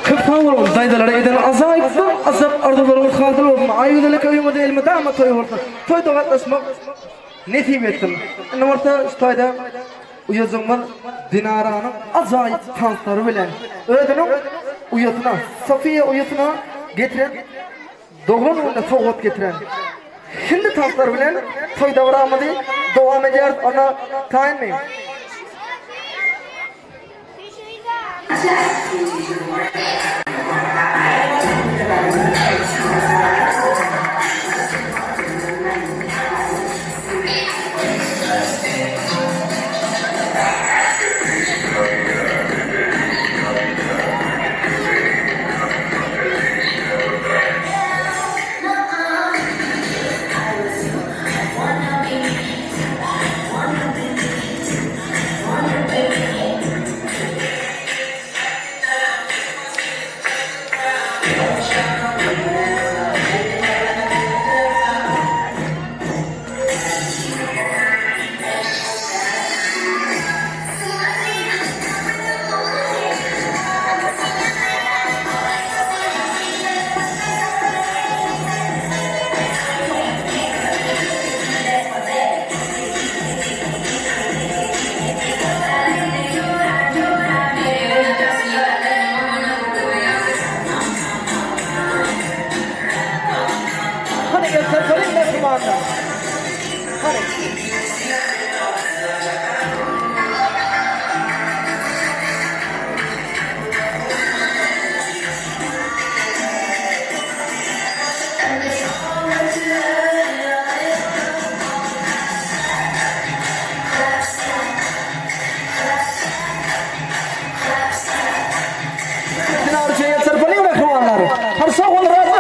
Köp sag boluň daýzalara eden ajaýyp bir ajap arzuwlaryňyz hasyl bolsun Aýgözel eke öýüňizde elmydama toý bolsun toýda gatnaşmak nesip etsin Indi bolsa şu taýda uýajygymyz Dinaranyň ajaýyp tanslary bilen özüniň uýasyna Sofiýa uýasyna getiren Doglan gününe sowgat getiren hindi tanslary bilen toý dabramyzy dowam edýäris. Onda taýynmy? Hany el çarpalyň mähribanlar. Hany. Dinara üçin el çarpalyň mähribanlar. Hany sag boluň razy.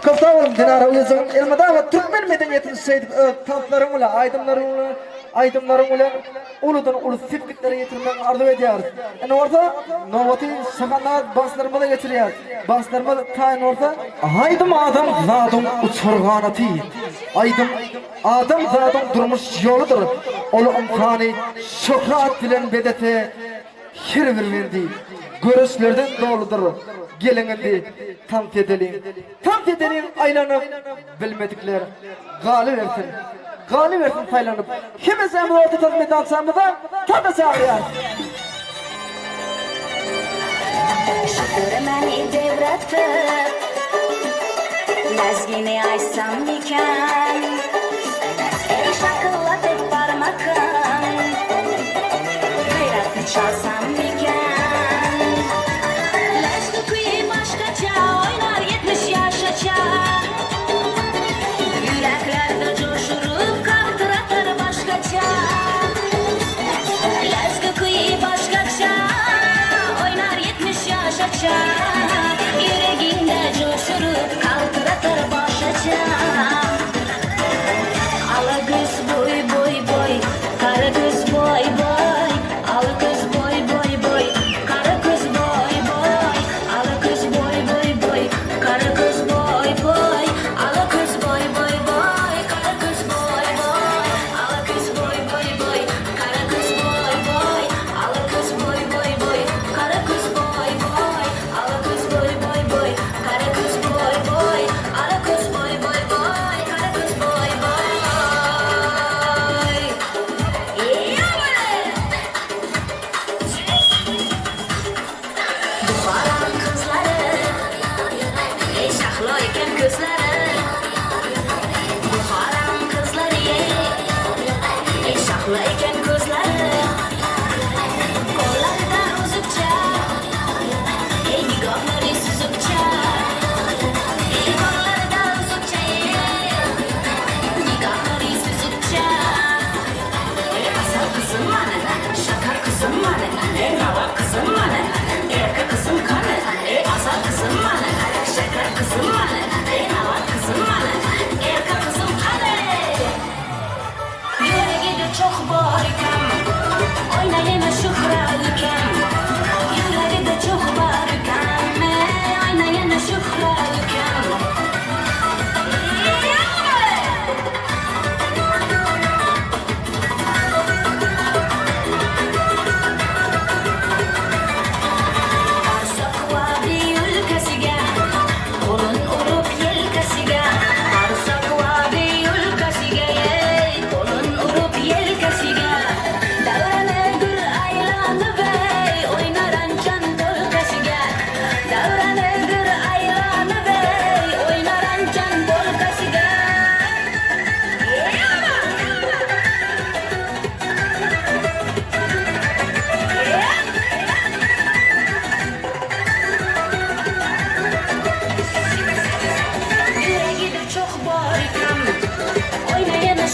Köp sag boluň Dinara uýajygym elmydama türkmen medeniýetini şeýdip öz tanslaryň bilen, aýdymlaryň bilen, aýdymlaryň bilen uludan uly sepgitlere ýetirmegiňi arzuw edýäris. Indi bolsa nobaty şahandaz bagşylarymyza geçirýäris. Bagşylarymyz taýyn bolsa. Aýdym adam zadyň uçar ganaty. Aýdym adam zadyň durmuş ýoludyr. Ol ynsany şöhrat bilen bezese Her bir bendi göreçlerden doludyr, Geliň indi tans edeliň, tans edeliň aýlanyp, Bilmedikler galybersin, galybersin saýlanyp, Hemejämiz orta tans meýdançamyza tansa çagyrýarys. Şükürmeni debretip, Lezgini aýtsam iken, El şakylladyp barmakyn, Gaýratny çalsam iken. Lezgi küýi başgaça, Oýnar 70 ýaşaça. Ýüreklerde joşuryp, Kakdyratar başgaça. Lezgi küýi başgaça, Oýnar 70 ýaşaça. Ýüregiňde joşuryp, Kaldyratar başaça.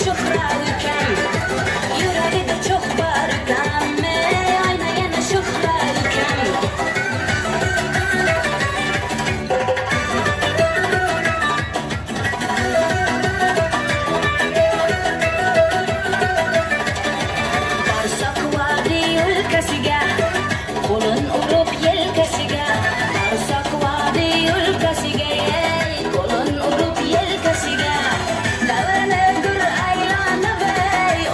şyhra ülkem. Ýüregi-de çoh bar ülkem, eý, aýna ýene şyhra ülkem. Barsak wady ülkesige, Golun urup ýelkesige. Barsak wady ülkesige, eý, Golun urup ýelkesige. Döwrüne gür aýlanyp, eý.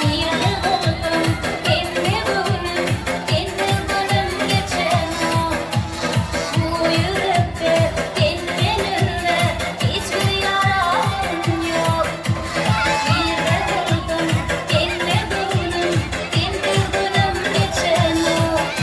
Nirde boldum, hemme günüm, sensiz günüm geçenok. Bu ýürekde senden özge hiç bir ýaram ýok. Nirde boldum, hemme günüm, sensiz günüm geçenok.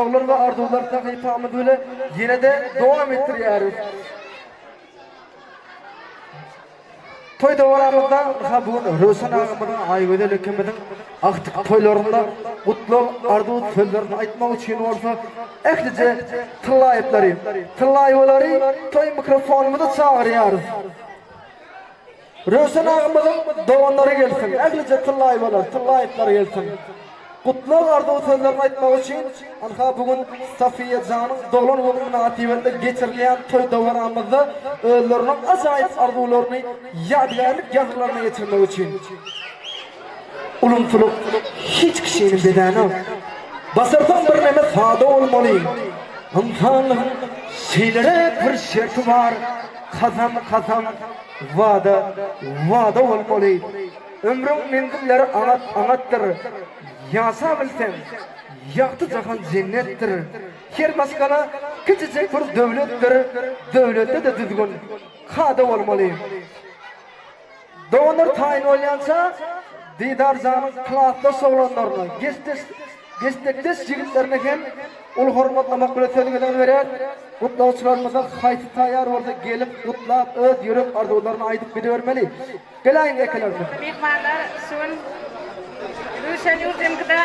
Gutlaglar we arzuwlar sahypamyz bile ýene-de dowam etdirýäris. Toý dabaramyzda ynha bu gün Röwşen agamyzyň, Aýgözel ekemiziň agtyk toýlarynda gutlag arzuw sözlerini aýtmak üçin bolsa ählije tyllaýyplary, tyllaýybalary toý mikrofonymyza çagyrýarys. Röwşen agamyzyň doganlary gelsin, ählije tyllaýybalar, tyllaýyplar gelsin. Gutlag arzuw sözlerini aýtmak üçin, ynha bu gün Safiýa janyň doglan güni mynasybetli geçirilýän toý dabaramyzda özleriniň ajaýyp arzuwlaryny ýadygärlik ýazgylaryna geçirmek üçin. Ulumsylyk hiç kişini bezänok. Basarsaň birneme sada bolmaly. Ynsanlygyň şeýleräk bir şerti bar, kasam kasam, wada wada bolmaly. Ömrüň menzilleri aňat aňatdyr. Ýaşa bilseň, ýagty jahan jennetdir. Her maşgala kiçijek bir döwletdir, döwletde-de düzgün, kada bolmaly. Doganlar taýyn bolýança, Didar janyň klasdaş oglanlaryna, geçdeş, geçdekdeş ýigitlerine hem uly hormatlamak bilen söz gezegini berýär. Gutlagçylarymyzdan haýsy taýýar bolsa gelip gutlap öz ýürek arzuwlaryny aýdyp gidibermeli. Geläýiň ekelerimiz. Myhmanlar şu gün Röwşen ýurdumyzda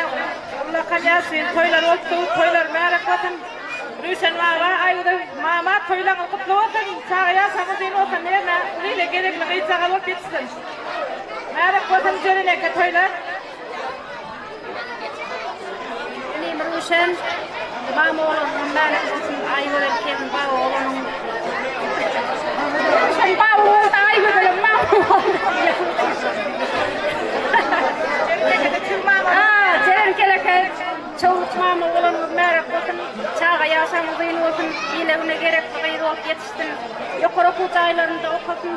ullakan ýaşyl toýlar bolupdy. Toýlar märek bolsun. Röwşen baba, Aýgözel mama toýlaryňyz gutly bolsun. Çaga ýaşaň uzyn bolsun. Hernä uly ile gerekli gyzjagaz bolup ýetişsin. Märek bolsun Jeren eke toýlar. Inim Röwşen mama bolanyň märek bolsun. Aýgözel gelin baba bolanyň. Röwşen baba boldy, Aýgözelem mama boldy. Jeren keleke çowluk mama bolanyňyz märek bolsun. Çaga ýaşaň uzyn bolsun. Ile-güne gerekli gyz bolup ýetişsin. Ýokary okuw jaýlarynda okasyn.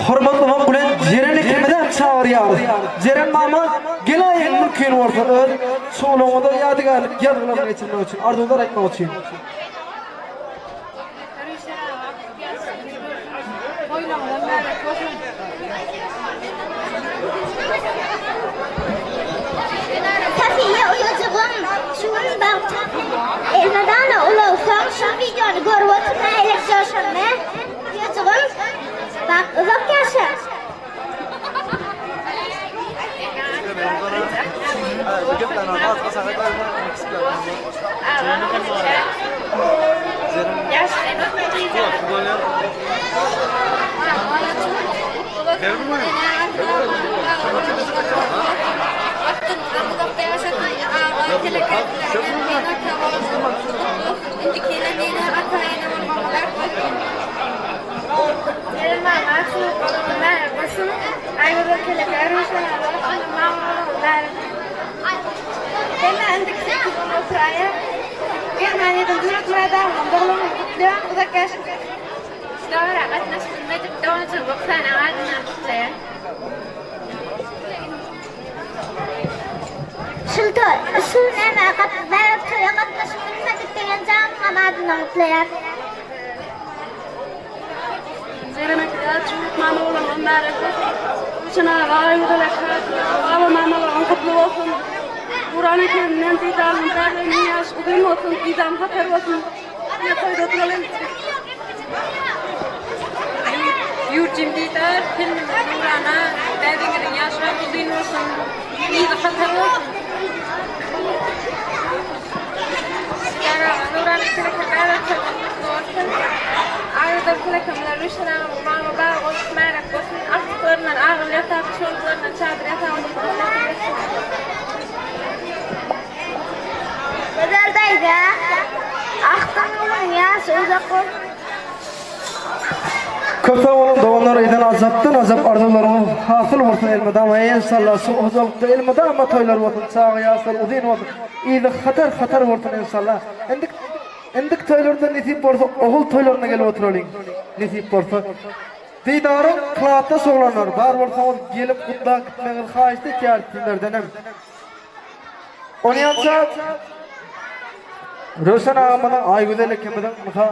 Hormatlamak bilen Jeren ikimizem çagyrýarys. Jeren mama geläýiň mümkin bolsa öz çowlugyňyza ýadygärlik ýazgylaryny geçirmek üçin, arzuwlar aýtmak üçin. Safiýe uýajygym şu gün bagtym elmydama ulalsaň şu wideony görüp oturma elek joşanma. Uýajygym, bak uzak ýaşa. Dabara gatnaşyp bilmedik doganjygym Oksana adyndan gutlaýan. Şul toý, şul näme gat, bäbek toýa gatnaşyp bilmedik diýen janyňam adyndan gutlaýan. Jeren aka, çuwuk mama bolanyňyz mübärek bolsun. Röwşen aga, Aýgözel aka, baba mamalaryň gutly bolsun. Duran ekeninden didaryň bäbeginiň ýaşy uzyn bolsun, yzam hatar bolsun. Ine toýda oturalyň. Ýurjum didar, gelnimiz Nurana, bäbegiňiziň ýaşy uzyn bolsun, yzy hatar bolsun. Nurana keleke bäbek toýuňyz gutly bolsun. Aýgözel keleke bilen Röwşen agamyň mama baba bolsun, märek bolsun. Agtyklaryndan agyl ýasap, çoluklaryndan çadyr ýasap oturmagy nesip etsin. Gözel daýza, agtygyňyzyň ýaşy uzak bolsun. Köp sag boluň doganlar eden ajapdan ajap arzuwlaryňyz hasyl bolsun elmydama enşalla şu hojalykda elmydama toýlar bolsun çaga ýaşlar uzyn bolsun yzy hatar hatar bolsun enşalla indik indik toýlarda nesip bolsa ogul toýlaryna gelip oturalyň nesip bolsa Didaryň klasdaş oglanlar bar bolsaňyz gelip gutlap gitmegiňizi haýyşt etýäris sizlerdenem. Onýança Röwşen agamyzyň, Aýgözel ekemiziň mysa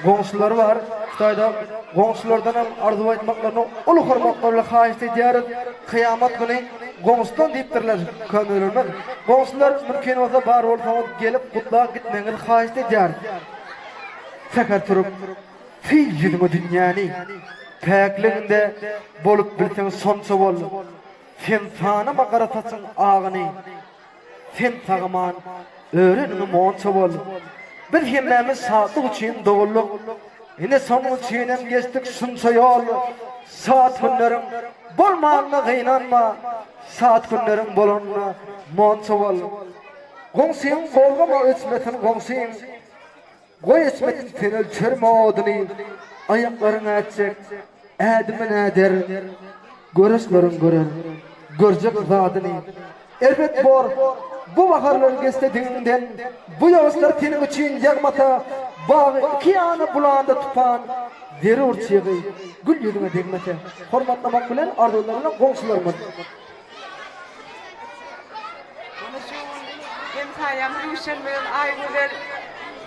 goňşulary bar. Şu taýda goňşulardan hem arzuw aýtmaklaryny uly hormatlar bilen haýyşt edýäris. Kyýamat güni. goňşudan diýipdirler könelerimiz. Goňşular mümkin bolsa bar bolsaňyz gelip gutlap gitmegiňizi haýyşt edýäris. Säher turup syl ýüzüňe dünýäni, Päkligiňde bolup bilseň şonça bol. Sen sanama gara saçyň agyny, Sen sagaman öreniňi monça bol. Biz hemmämiz şatlyk üçin doguldyk, Ine şonuň üçinem geçdik şunça ýol. Şat günleriň bolmanyna gynanma, Şat günleriň bolanyna monça bol. Goňşyň gozgama öçmesin goňşyň, Goý öçmesin sen ölçerme oduny, Aýaklaryň ätjek ädimin äder, Göreçleriň görer görjek zadyny. Erbet bor bu baharlar geçse diňiňden, Bu ýagyşlar seniň üçin ýagmasa, Bagy iki ýana bulanda tupan, Zerur çygy gül ýüzüňe degmese. Hormatlamak bilen arzuwlar bilen goňşularymyz. Mana şu gün hemsaýam Röwşen bilen Aýgözel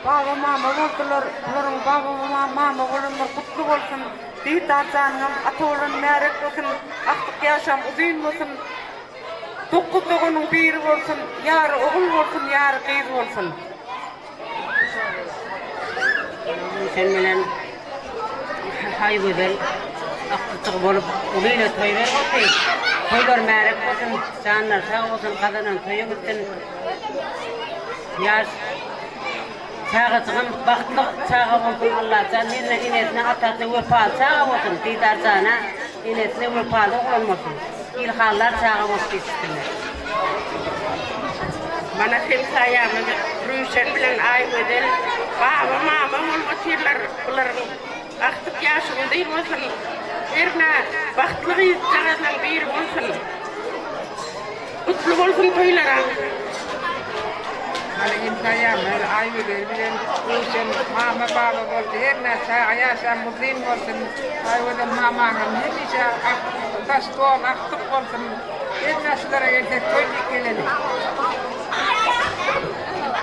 baba mama boldular. Bularyň baba mama bolanlary gutly bolsun. Didar janyňam ata bolany märek bolsun. Agtyk ýaşam uzyn bolsun. Dokuz doganyň biri bolsun. Ýary ogul bolsun, ýary gyz bolsun. Sen bilen Aýgözel akgyjyk bolup uly ile toý berip otyr. Toýlar märek bolsun, janlar sag bolsun, gazanan toýa gitsin. Ýaş çagajygym bagtly çaga bolsun Allajan hemme enesine atasyna wepaly çaga bolsun Didarjana enesine wepaly oglan bolsun. Ilhanlar çaga bolup ýetişsinler. Mana hemsaýamyz Röwşen bilen Aýgözel baba mama bolup otyrlar. Bularyň agtyk ýaşy uzyn bolsun. Hernä bagtly gyzjagazlaň biri bolsun. Gutly bolsun toýlaram. Mana hemsaýamyz Aýgözel bilen Röwşen mama baba boldy. Hernä çaga ýaşam uzyn bolsun. Aýgözel mamaňam hemişe daş doly agtyk bolsun. Hernä şulara gelsek toý diýip geleli.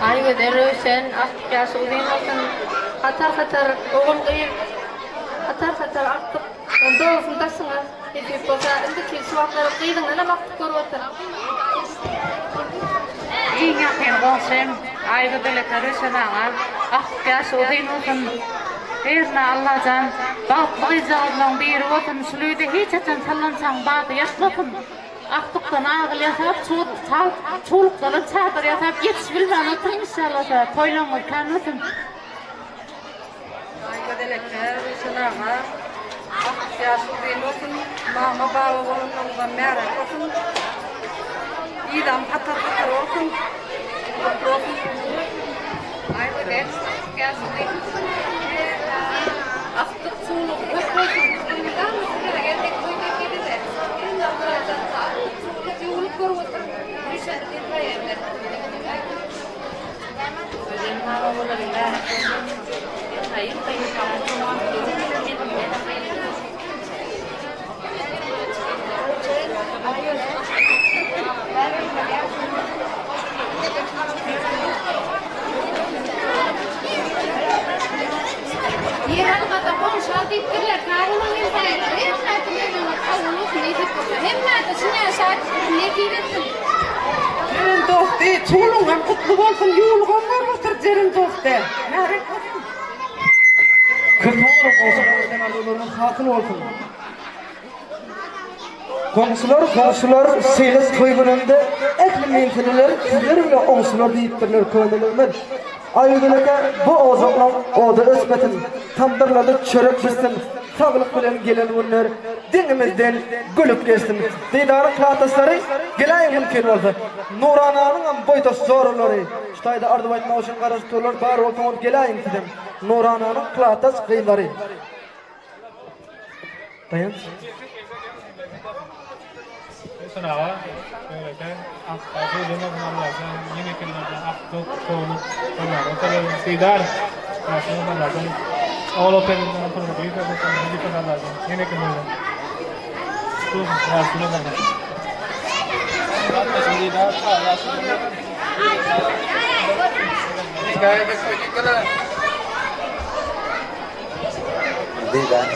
Aýgözel Röwşen agtyk ýaşy uzyn bolsun. Hatar hatar ogul gyz hatar hatar agtyk dogsun daşyňa nesip bolsa indiki şu wagtlar gyzyňdanam agtyk görüp otur. Iň ýakyn goňşym Aýgözel eke Röwşen aga agtyk ýaşy uzyn bolsun. Hernä Allajan bagtly gyzjagazlaň biri bolsun şul öýde hiç haçan sallançagyň bady ýatmasyn. Agtykdan agyl ýasap çowlukdanam çadyr ýasap ýetişibilmän oturyň inşallasa toýlaryňyz kän bolsun. Aýgözel eke, Röwşen aga, agtyk ýaşy uzyn bolsun, mama baba bolanlaryňyzam märek bolsun, yzam hatar hatar bolsun, gutly bolsun. Aýgözel, agtyk ýaşy uzyn bolsun. Agtyk çowluk köp bolsun. Elmydama sizlere geldik toý diýip geleli. Agtyk çowluk ýuwulyp görüp oturyň. Röwşen hemraýa bilen. Ýeralmada goňşy al diýipdirler. Sag boluň hemsaýalar. Hemmäsi meniň kabul bolsun nesip bolsa. Hemmäsi şuny ýaşap nesip etsin. Jeren dosty, çoluňam gutly bolsun, ýuwlugam bar otur Jeren dosty. Märek bolsun. Köp sag boluň goňşular eden arzuwlaryňyz hasyl bolsun. Goňşular goňşular şeýle toý gününde ähli meseleler sizler bilen oňşular diýipdirler könelerimiz. Aýgül eke bu ojaklaň ody öçmesin, tamdyrlarda çörek bişsin, saglyk bilen gelen günler deňimizden gülüp geçsin. Didaryň klasdaşlary geläýiň mümkin bolsa. Nurananyňam boýdaş joralary şu taýda arzuw aýtmak üçin garaşyp durlar bar bolsaňyz geläýiň sizem Nurananyň klasdaş gyzlary. Daýanç. Röwşen aga, Öwreden, Akga, Söýlemezin Allajan, ýeňekenlerden akdyk, sowluk, Salara salaryn, Didar, Ýaşyň Allajan, Ogul openimden oturma, Beýik Allajan, Halifa Allajan, ýeňekenlerden. Ýaşyň Allajan. Didar, Ýaşyň Didar.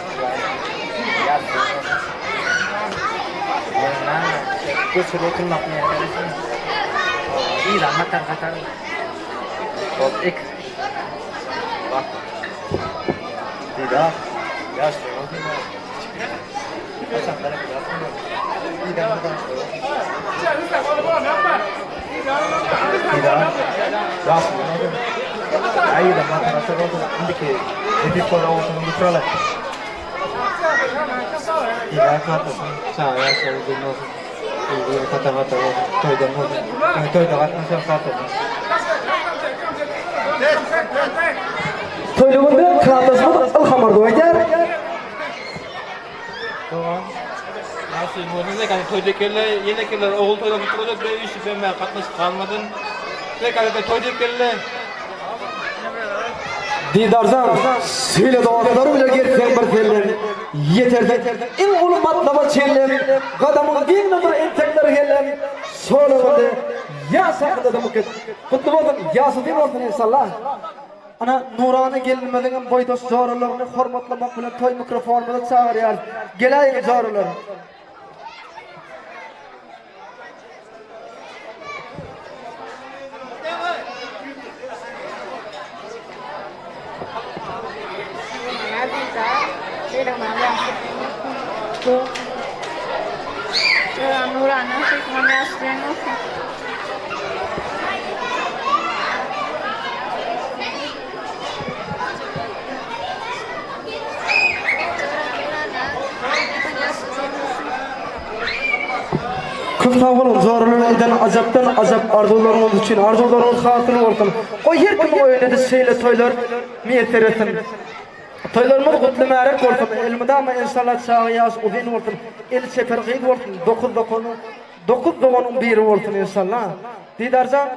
Göçürip oturmak näme? Ýylan hatar hatar. Bol ek. Bak. Dida. Ýaşly bolsun. Dida. Ýaşly bolsun. Aýda hatar hatar bolsun. Indiki Edip bola olsun götürelim. Dida kakasyn. Çaga ýaşly bolsun. Öýde hatar hatar bolsun. Toýdan bolsun. Toýda gatnaşan kakasyn. Toýly günde klasdaşymyz Ylham Arzuw aýdýar. Dogan. Nasıl bolsun ne kadar toy dekelle yine keller oğul toyda tutup be işi ben ben katnaşıp kalmadın. Ne kadar da toy dekelle. Didarjan, şeýle dostlar bile gezseň bir sellem, Ýetersiň iň uly matlaba çenlem, Gadamyň giňde bir entekler hellem, Şol ömürde ýaş hakydada muket. Gutly bolsun, ýaş uzyn bolsun enşallah. Ana, Nurana gelinimiziňem boýdaş joralaryny hormatlamak bilen toý mikrofonymyza çagyrýarys. Geläýiň joralar. Köp sag boluň joralar eden ajapdan ajap arzuwlaryňyz üçin arzuwlaryňyz hasyl bolsun. Goý her kimiň öýünde-de şeýle toýlar miýesser etsin. Toýlarymyz gutly märek bolsun. Elmydama enşalla çaga ýaş uzyn bolsun. Eli çeper gyz bolsun. Dokuz dokanyň dokuz doganyň biri bolsun enşalla. Didarjan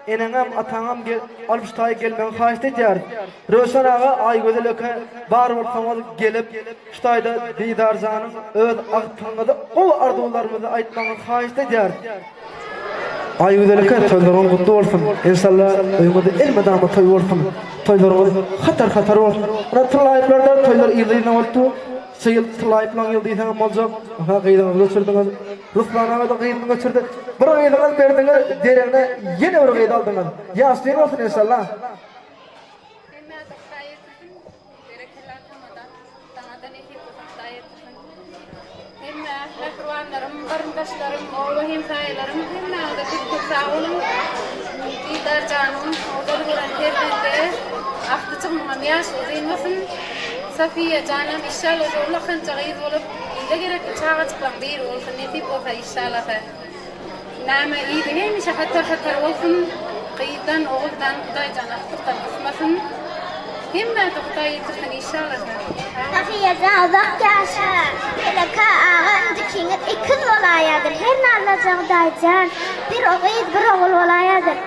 Eneňem, ataňam gel, alyp şu taýa gelmegiňi haýyşt edýäris. Röwşen aga, Aýgözel eke, bar bolsaňyz gelip, şu taýda Didarjanyň öz agtygyňyza gowy arzuwlarymyzy aýtmagyňyzy haýyşt edýäris. Aýgözel eke, toýlaryňyz gutly bolsun. Enşalla, öýüňizde elmydama toý bolsun. Toýlaryňyz hatar-hatar bolsun. Ynha, tyllaýyplarda toýlar yzly-yzyna bolup dur. Şu ýyl tyllaýyplaň ýyly diýseňem boljak. Ynha, gyzyňyzy göçürdiňiz. Ruslan aga-da gyzyny göçürdi. Bir gyzyňyz berdiňiz, deregine ýene bir gyz aldyňyz. Ýaş düýn bolsun enşalla. Hemmäňize Hudaý ýetirsin. Berekella tamada. Saňada nesip bolsun Hudaý ýetirsin. Hemme mähribanlarym, garyndaşlarym, oba hemsaýalarym hemmäňize köp köp sag boluň. Didar janyň ozal gören perzende agtyjygymyňam ýaşy uzyn bolsun. Sofiýa janam işşalla şu ullakança gyz bolup ile gerekli çagajyklaň biri bolsun nesip bolsa işşalasa. Näme yzy hemişe hatar hatar bolsun gyzdan oguldan Hudaýjan agtykdan gysmasyn hemmäsi Hudaý ýetirsin işşalasa. Safiýajan uzak ýaşa. Peleka aga indikiňiz ekiz bolaýadyr herne Allajan Hudaýjan bir gyz bir ogul bolaýadyr.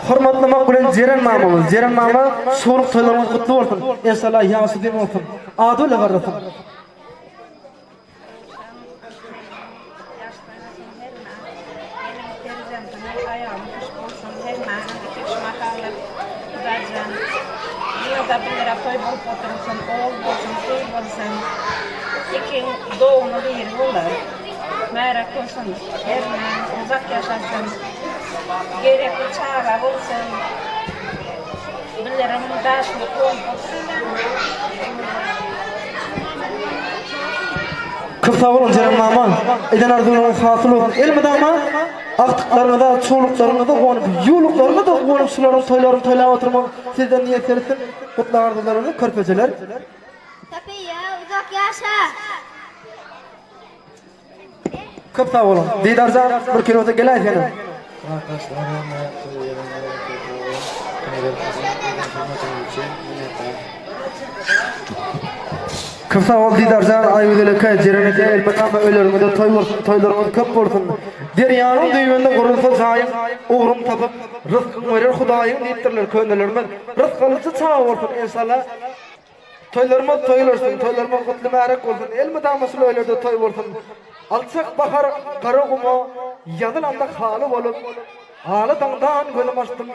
Hormatlamak bilen Jeren mamamyz. Jeren mama şowluk toýlaryňyz gutly bolsun. Enşalla ýagşy dem bolsun. Ady bile garrasyn. Märäk bolsun, hernä uzak ýaşasyn, gerekli çaga bolsun, bilerim daşyny goýup oturýan. Köp sag boluň Jeren mama. Eden arzuwlaryňyz hasyl bolsun. Elmydama agtyklaryňyza, çowluklaryňyza guwanyp, ýuwluklaryňyza guwanyp şularyň toýlaryny toýlap oturmak sizden miýesser etsin. Gutlag arzuwlaryňyzy körpejeler. Safiýa uzak ýaşa. Köp sag boluň. Didarjan bir kiloda geläý senem. Köp sag bol Didarjan, Aýgözel eke, Jeren eke, elmydama öýleriňizde toý bolsun, toýlaryňyz köp bolsun. Derýanyň düýbünde gurulsa jaýyň, ugruň tapyp, ryskyň berer Hudaýyň diýipdirler könelerimiz. Rysgalyja çaga bolsun enşalla. Toýlarymyz toýlaşsyn, toýlarymyz gutly märek bolsun, elmydama şul öýlerde toý bolsun. Alçak bahar gara guma ýazylanda haly bolup, Ala daňdan gözüm açdym,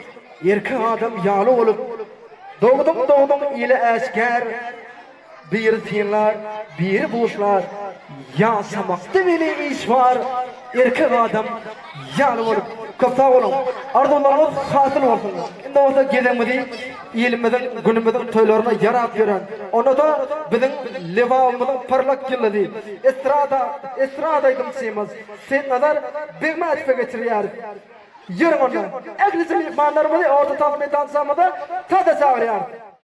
erkek adam ýaly bolup. Dogduň, dogduň ile äşgär. Biri synlar, biri buşlar, Ýaşamakda weli iş bar, Erkek adam ýaly bolup. Köp sag boluň! Arzuwlaryňyz hasyl bolsun! Indi bolsa gezegimizi ilimiziň, günümiziň toýlaryna ýarap ýören, onda-da biziň Lebabymyzyň parlak ýyldyzy, estrada, estrada aýdymçymyz Seýitnazar Begmätowa geçirýäris. Ýörüň onda, ählije myhmanlarymyzy orta tans meýdançamyza sazda çagyrýarys.